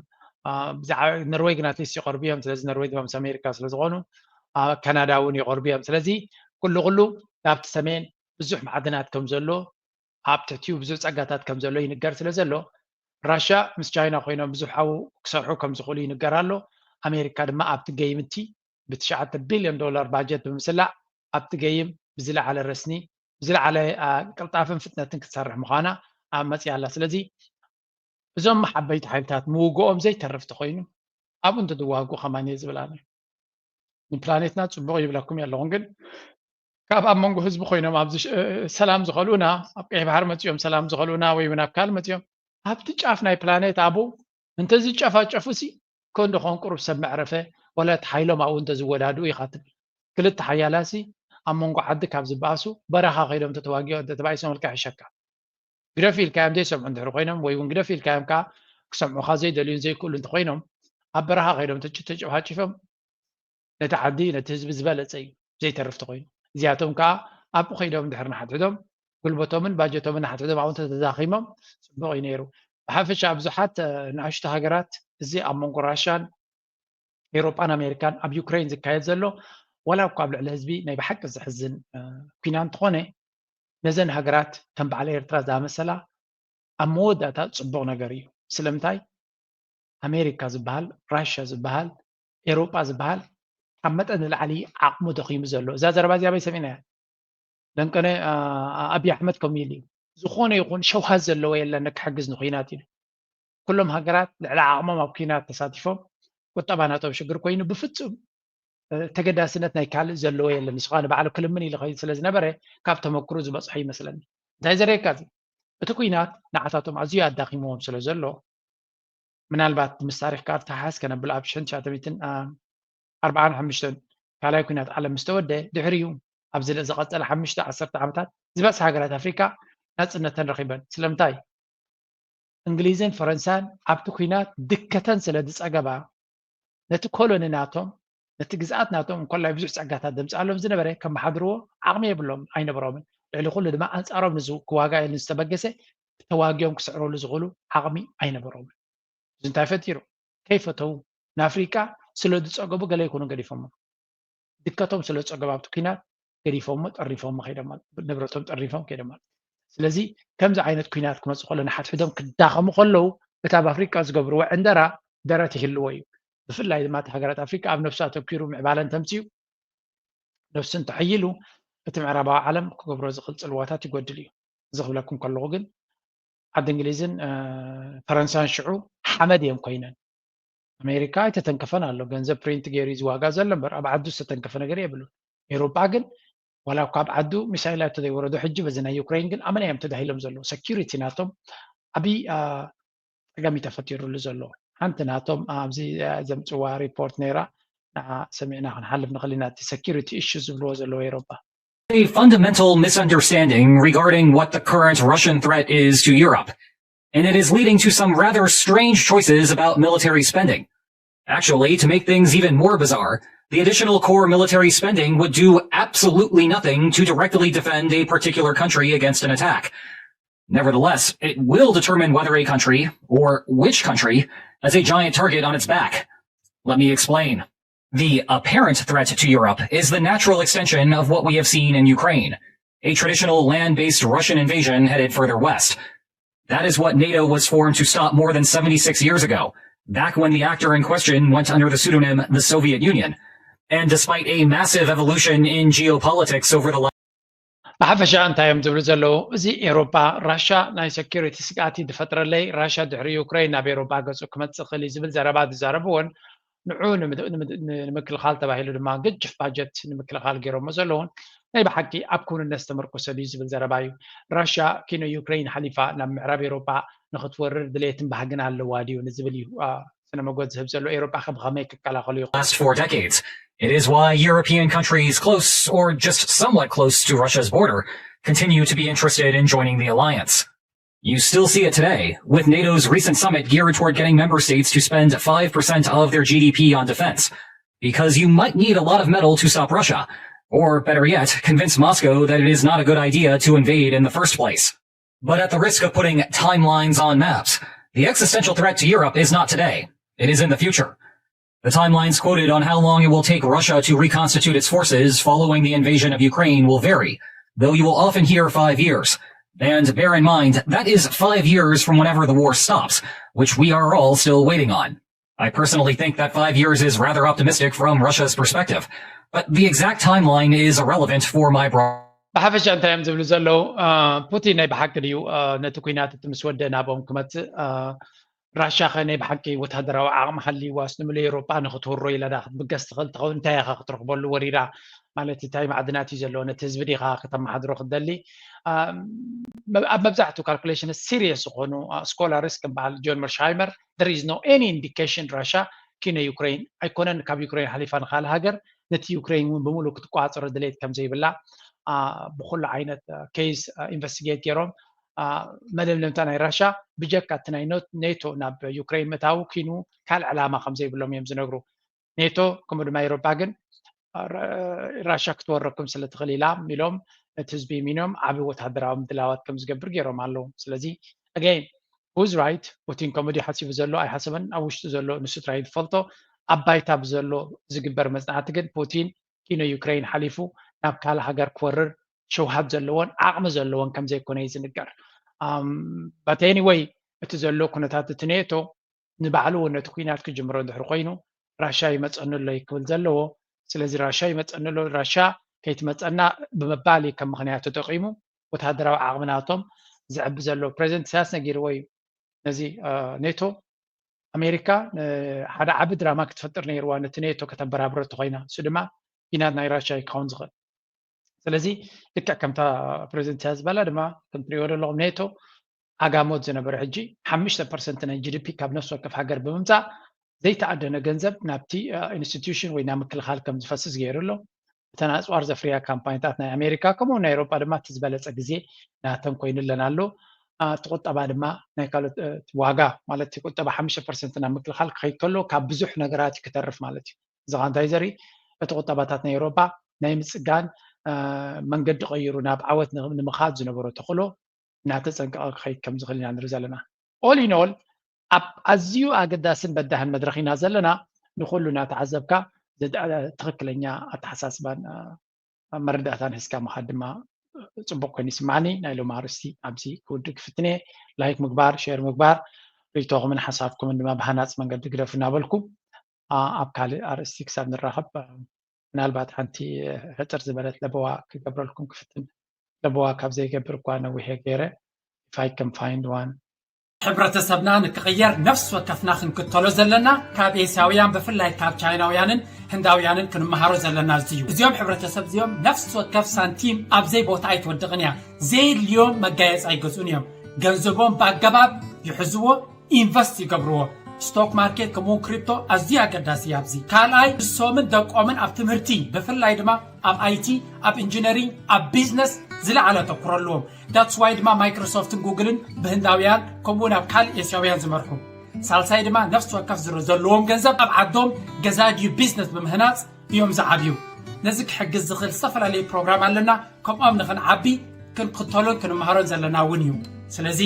ኖርወይ ግን ኣትሊስት ይቐርቡ እዮም። ስለዚ ኖርወይ ድማ ምስ ኣሜሪካ ስለ ዝኾኑ፣ ካናዳ እውን ይቐርቡ እዮም። ስለዚ ኩሉ ኩሉ ናብቲ ሰሜን ብዙሕ ማዕድናት ከም ዘሎ፣ ኣብ ትሕቲኡ ብዙሕ ፀጋታት ከም ዘሎ ይንገር ስለ ዘሎ፣ ራሽያ ምስ ቻይና ኮይኖም ብዙሕ ሓው ክሰርሑ ከም ዝኽእሉ ይንገር ኣሎ። ኣሜሪካ ድማ ኣብቲ ገይም እቲ ብትሽዓተ ቢልዮን ዶላር ባጀት ብምስላዕ ኣብቲ ገይም ብዝለዓለ ረስኒ፣ ብዝለዓለ ቅልጣፈን ፍጥነትን ክትሰርሕ ምዃና ኣብ መፅያ ኣላ። ስለዚ እዞም ዓበይቲ ሓይልታት ምውግኦም ዘይተርፍ ተኮይኑ ኣብኡ እንትትዋግኡ ከማን እየ ዝብል ኣነ። ንፕላኔትና ፅቡቕ ይብለኩም የለኹን፣ ግን ካብ ኣብ መንጎ ህዝቢ ኮይኖም ኣብዚ ሰላም ዝኸልኡና፣ ኣብ ቀይሕ ባሕሪ መፂኦም ሰላም ዝኸልኡና ወይ እውን ኣብ ካልእ መፂኦም ኣብቲ ጫፍ ናይ ፕላኔት ኣብኡ እንተዝጨፋጨፉ ሲ ኮንዶ ኾን ቁሩብ ሰብ መዕረፈ ወላ እቲ ሓይሎም ኣብኡ እንተዝወዳድኡ ኢኻ ትብል። ክልተ ሓያላሲ ኣብ መንጎ ዓዲ ካብ ዝበኣሱ በረኻ ከይዶም ተተዋጊኦ እንተተባኢሶም ልካ ይሕሸካ። ግደፍ ኢልካዮም ዘይሰምዑ እንድሕር ኮይኖም ወይ እውን ግደፍ ኢልካዮም ከዓ ክሰምዑኻ ዘይደልዩን ዘይክእሉ እንተኮይኖም ኣብ በረኻ ከይዶም ተጨፋጭፎም ነቲ ዓዲ ነቲ ህዝቢ ዝበለፀ እዩ ዘይተርፍ ተኮይኑ። እዚኣቶም ከዓ ኣብኡ ከይዶም እንድሕር ንሓድሕዶም ጉልበቶምን ባጀቶምን ንሓድሕዶም ኣብኡ እንተተዛኺሞም ፅቡቕ እዩ ነይሩ። ብሓፈሻ ብዙሓት ንኣሽቱ ሃገራት እዚ ኣብ መንጎ ራሻን ኤውሮጳን ኣሜሪካን ኣብ ዩክሬን ዝካየድ ዘሎ ዋላ እኳ ኣብ ልዕሊ ህዝቢ ናይ ብሓቂ ዘሕዝን ኩና እንተኾነ ነዘን ሃገራት ከም በዓል ኤርትራ ዝኣመሰላ ኣብ መወዳእታ ፅቡቕ ነገር እዩ። ስለምንታይ ኣሜሪካ ዝበሃል ራሽያ ዝበሃል ኤውሮጳ ዝበሃል ካብ መጠን ንላዕሊ ዓቕሙ ደኺሙ ዘሎ እዛ ዘረባ እዚኣ በይ ሰሚዕናያ። ለንቀነ ኣብይ ኣሕመድ ከምኡ ኢሉ እዩ። ዝኾነ ይኹን ሸውሃት ዘለዎ የለን ክሕግዝ ንኩናት ኢሉ። ኩሎም ሃገራት ልዕሊ ዓቕሞም ኣብ ኩናት ተሳቲፎም ቁጠባ ናቶም ሽግር ኮይኑ ብፍፁም ተገዳስነት ናይ ካልእ ዘለዎ የለን። ንስኻ ንባዕሉ ክልምን ኢሉ ከይድ ስለ ዝነበረ ካብ ተመክሩ ዝበፅሖ ይመስለኒ። እንታይ ዘርእየካ እዚ እቲ ኩናት ንዓታቶም ኣዝዩ ኣዳኺምዎም ስለ ዘሎ ምናልባት ምስ ታሪኽካ ተሓዝ ከነብል ኣብ ሽሕን ትሽዓተ ሚእትን ኣርባዓን ሓሙሽተን ካልኣይ ኩናት ዓለም ምስ ተወደ ድሕሪኡ ኣብዚ ዝቐጸለ ሓሙሽተ ዓሰርተ ዓመታት ዝበዝሓ ሃገራት ኣፍሪካ ናጽነተን ረኺበን። ስለምንታይ? እንግሊዝን ፈረንሳን ኣብቲ ኩናት ድከተን ስለ ዝጸገባ ነቲ ኮሎኒ ናቶም ነቲ ግዝኣት ናቶም እንኮላይ ብዙሕ ጸጋታት ዘምጽኣሎም ዝነበረ ከመሓድርዎ ዓቕሚ የብሎም ኣይነበሮምን። ልዕሊ ኩሉ ድማ ኣንጻሮም ንዝ ክዋጋ ኢሉ ዝተበገሰ ተዋጊኦም ክስዕረሉ ዝኽእሉ ዓቕሚ ኣይነበሮምን። እዚ እንታይ ፈጢሩ? ከይፈተው ንኣፍሪቃ ስለ ዝጸገቡ ገለ ይኮኑ ገዲፎሞ ድከቶም ስለ ዝጸገቡ ኣብቲ ኩናት ገዲፎሞ ጠሪፎሞ ከይዶም ማለት ንብረቶም ጠሪፎም ከይዶም ማለት ስለዚ ከምዚ ዓይነት ኩናት ክመፁ ከሎ ንሓድሕዶም ክዳኸሙ ከለዉ እቲ ኣብ ኣፍሪቃ ዝገብርዎ ዕንደራ ደረት ይህልዎ እዩ። ብፍላይ ድማ እቲ ሃገራት ኣፍሪቃ ኣብ ነብሱ ኣተኪሩ ምዕባለ እንተምፅኡ ነብሱ እንተሐይሉ እቲ ምዕራባዊ ዓለም ክገብሮ ዝኽእል ፅልዋታት ይጎድል እዩ። እዚ ክብለኩም ከለኹ ግን ዓዲ እንግሊዝን ፈረንሳን ሽዑ ሓመድ እዮም ኮይነን። ኣሜሪካ ኣይተተንከፈን ኣሎ ገንዘብ ፕሪንት ገይሩ ዝዋጋ ዘሎ እምበር ኣብ ዓዱ ዝተተንከፈ ነገር የብሉን። ኤውሮጳ ግን ዋላ እኳ ኣብ ዓዱ ሚሳይላት ተዘይወረዶ ሕጂ በዚ ናይ ዩክሬን ግን ኣመና እዮም ተዳሂሎም ዘለዉ። ሰኪሪቲ ናቶም ዓብዪ ፀገም እዩ ተፈጢሩሉ ዘሎ። ሓንቲ ናቶም ኣብዚ ዘምፅዋ ሪፖርት ነይራ ንዓ ሰሚዕና ክንሓልፍ ንኽእል ኢና እቲ ሰኪሪቲ ኢሹ ዝብልዎ ዘለዉ ኤውሮጳ። A fundamental misunderstanding regarding what the current Russian threat is to Europe, and it is leading to some rather strange choices about military spending. Actually, to make things even more bizarre, the additional core military spending would do absolutely nothing to directly defend a particular country against an attack. Nevertheless, it will determine whether a country, or which country, has a giant target on its back. Let me explain. The apparent threat to Europe is the natural extension of what we have seen in Ukraine, a traditional land-based Russian invasion headed further west. That is what NATO was formed to stop more than seventy-six years ago, back when the actor in question went under the pseudonym the Soviet Union. And despite a massive evolution in geopolitics over the last ብሓፈሻ እንታይ እዮም ዝብሉ ዘለዉ? እዚ ኤውሮጳ፣ ራሻ ናይ ሰኪሪቲ ስግኣት እዩ ዝፈጥረለይ፣ ራሻ ድሕሪ ዩክሬን ናብ ኤውሮጳ ገጹ ክመጽእ ክእል እዩ ዝብል ዘረባ ዝዛረብዎን ንዑ ንምድ- ንምድ- ንምክልኻል ተባሂሉ ድማ ግጅፍ ባጀት ንምክልኻል ገይሮሞ ዘለውን ናይ ብሓቂ ኣብ ክውንነት ዝተመርኮሰ ድዩ ዝብል ዘረባ እዩ። ራሻ ኪኖ ዩክሬን ሓሊፋ ናብ ምዕራብ ኤውሮጳ ንክትወርር ድሌትን ባህግን ኣለዋ ድዩ ንዝብል እዩ ስነ መጎት ዝህብ ዘሎ። ኤውሮጳ ከ ብኸመይ ክከላኸሉ ይኽእሉ? last four decades. It is why European countries close or just somewhat close to Russia's border continue to be interested in joining the alliance. You still see it today, with NATO's recent summit geared toward getting member states to spend five percent of their G D P on defense. Because you might need a lot of metal to stop Russia. Or better yet, convince Moscow that it is not a good idea to invade in the first place. But at the risk of putting timelines on maps, the existential threat to Europe is not today. It is in the future. The timelines quoted on how long it will take Russia to reconstitute its forces following the invasion of Ukraine will vary, though you will often hear five years. And bear in mind, that is five years from whenever the war stops, which we are all still waiting on. I personally think that five years is rather optimistic from Russia's perspective, but the exact timeline is irrelevant for my broader ብሓፈሻ እንታይ እዮም ዝብሉ ዘለዉ? ፑቲን ናይ ብሓቂ ድዩ ነቲ ኩናት እቲ ምስ ወደ ናብኦም ክመፅእ? ራሻ ከ ናይ ብሓቂ ወታደራዊ ዓቕሚ ሃልይዋስ ንምሉእ ኤውሮጳ ንክትውሮ ኢላ ዳ ክትብገስ ትኽእል ትኸውን? እንታይ ኢኻ ክትረኽበሉ ወሪራ? ማለት እንታይ ማዕድናት እዩ ዘለዎ? ነቲ ህዝቢ ዲኻ ከተመሓድሮ ክትደሊ? ኣብ መብዛሕትኡ ካልኩሌሽን ሲሪየስ ዝኾኑ ስኮላርስ ከም በዓል ጆን መርሻይመር there is no any indication ራሻ ኪነ ዩክሬን ኣይኮነን ካብ ዩክሬን ሓሊፋ ንካልእ ሃገር ነቲ ዩክሬን እውን ብምሉእ ክትቋፀሮ ድሌት ከም ዘይብላ ብኩሉ ዓይነት ኬዝ ኢንቨስቲጌት ገይሮም መለምለምታ ናይ ራሻ ብጀካ እቲ ናይ ኔቶ ናብ ዩክሬን ምእታዊ ኪኑ ካልእ ዕላማ ከም ዘይብሎም እዮም ዝነግሩ። ኔቶ ከምኡ ድማ ኤሮጳ ግን ራሻ ክትወረኩም ስለ ትኽእል ኢላ ኢሎም ነቲ ህዝቢ ሚኖም ዓብ ወታደራዊ ምድላዋት ከም ዝገብር ገይሮም ኣለዉ። ስለዚ again who's right? ፑቲን ከምኡ ድዩ ሓሲቡ ዘሎ ኣይሓሰበን። ኣብ ውሽጡ ዘሎ ንሱ ጥራይ ዝፈልጦ። ኣብ ባይታ ብዘሎ ዝግበር መጽናዕቲ ግን ፑቲን ኪኖ ዩክሬን ሓሊፉ ናብ ካልእ ሃገር ክወርር ሸውሃት ዘለዎን ዓቕሚ ዘለዎን ከም ዘይኮነ እዩ ዝንገር። But anyway እቲ ዘሎ ኩነታት እቲ ኔቶ ንባዕሉ እውን ነቲ ኩናት ክጅምሮ እንድሕር ኮይኑ ራሻ ይመፀኒ ኣሎ እዩ ክብል ዘለዎ። ስለዚ ራሻ ይመፀኒ ኣሎ፣ ራሻ ከይትመፀና ብምባል እዩ ከም ምኽንያት ተጠቂሙ ወታደራዊ ዓቕሚ ናቶም ዘዕቢ ዘሎ። ፕሬዚደንት ኢሳያስ ነጊርዎ እዩ ነዚ ኔቶ። ኣሜሪካ ሓደ ዓቢ ድራማ ክትፈጥር ነይርዋ ነቲ ኔቶ ከተበራብሮ ተኮይና፣ እሱ ድማ ኪናት ናይ ራሻ እዩ ክኸውን ዝኽእል። ስለዚ ልክዕ ከምታ ፕሬዚደንት ኢሳያስ ዝበላ ድማ ከም ትሪእዎ ዘለኹም ኔቶ ኣጋሞት ዝነበረ ሕጂ ሓሙሽተ ፐርሰንት ናይ ጂ ዲ ፒ ካብ ነፍሲ ወከፍ ሃገር ብምምፃእ ዘይተኣደነ ገንዘብ ናብቲ ኢንስቲትዩሽን ወይ ናብ ምክልኻል ከም ዝፈስስ ገይሩ ኣሎ። እተን ኣፅዋር ዘፍርያ ካምፓኒታት ናይ ኣሜሪካ ከምኡ ናይ ኤሮጳ ድማ እቲ ዝበለፀ ግዜ ናተን ኮይኑለን ኣሎ። እቲ ቁጠባ ድማ ናይ ካልኦት ዋጋ ማለት እቲ ቁጠባ ሓሙሽተ ፐርሰንት ናብ ምክልኻል ክኸይድ ከሎ ካብ ብዙሕ ነገራት እዩ ክተርፍ ማለት እዩ። እዚ ኸዓ እንታይ ዘርኢ እቲ ቁጠባታት ናይ ኤሮጳ ናይ ምፅጋን መንገዲ ቀይሩ ናብ ዓወት ንምኻድ ዝነበሮ ተኽእሎ እናተፀንቀቐ ክኸይድ ከም ዝኽእል ኢና ንርኢ ዘለና። All in all ኣብ ኣዝዩ ኣገዳስን በዳህን መድረኽ ኢና ዘለና። ንኹሉ እናተዓዘብካ ትኽክለኛ ኣተሓሳስባን መረዳእታን ሒዝካ ምኻድ ድማ ፅቡቅ ኮይኑ ይስማዓኒ። ናይ ሎም ኣርእስቲ ኣብዚ ክውድእ ክፍትን እየ። ላይክ ምግባር፣ ሼር ምግባር፣ ርእይቶኹምን ሓሳብኩምን ድማ ብሃናፂ መንገዲ ግደፉ እናበልኩ ኣብ ካልእ ኣርእስቲ ክሳብ ንራኸብ ምናልባት ሓንቲ ሕፅር ዝበለት ለበዋ ክገብረልኩም ክፍትን። ለበዋ ካብ ዘይገብር እኳ ነዊሕ እየ ገይረ። If I can find one. ሕብረተሰብና ንክቕየር ነፍሲ ወከፍና ክንክተሎ ዘለና ካብ ኤስያውያን ብፍላይ ካብ ቻይናውያንን ህንዳውያንን ክንመሃሮ ዘለና እዚ እዩ። እዚኦም ሕብረተሰብ እዚኦም ነፍሲ ወከፍ ሳንቲም ኣብ ዘይቦታ ኣይትወድቕን እያ። ዘየድልዮም መጋየፂ ኣይገዝኡን እዮም። ገንዘቦም ብኣገባብ ይሕዝዎ፣ ኢንቨስት ይገብርዎ። ስቶክ ማርኬት ከምኡውን ክሪፕቶ ኣዝዩ ኣገዳሲ እዩ ኣብዚ። ካልኣይ ንሶምን ደቆምን ኣብ ትምህርቲ ብፍላይ ድማ ኣብ ኣይቲ ኣብ ኢንጂነሪንግ ኣብ ቢዝነስ ዝለዓለ ኣተኩሮ ኣለዎም። That's why ድማ ማይክሮሶፍትን ጉግልን ብህንዳውያን ከምኡውን ኣብ ካልእ ኤስያውያን ዝመርሑ። ሳልሳይ ድማ ነፍሲ ወከፍ ዝረ ዘለዎም ገንዘብ ኣብ ዓዶም ገዛ ድዩ ቢዝነስ ብምህናፅ እዮም ዝዓብዩ። ነዚ ክሕግዝ ዝኽእል ዝተፈላለዩ ፕሮግራም ኣለና። ከምኦም ንኽንዓቢ ክንክተሎን ክንመሃሮን ዘለና እውን እዩ። ስለዚ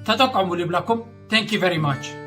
ተጠቀሙሉ ይብለኩም። Thank you very much።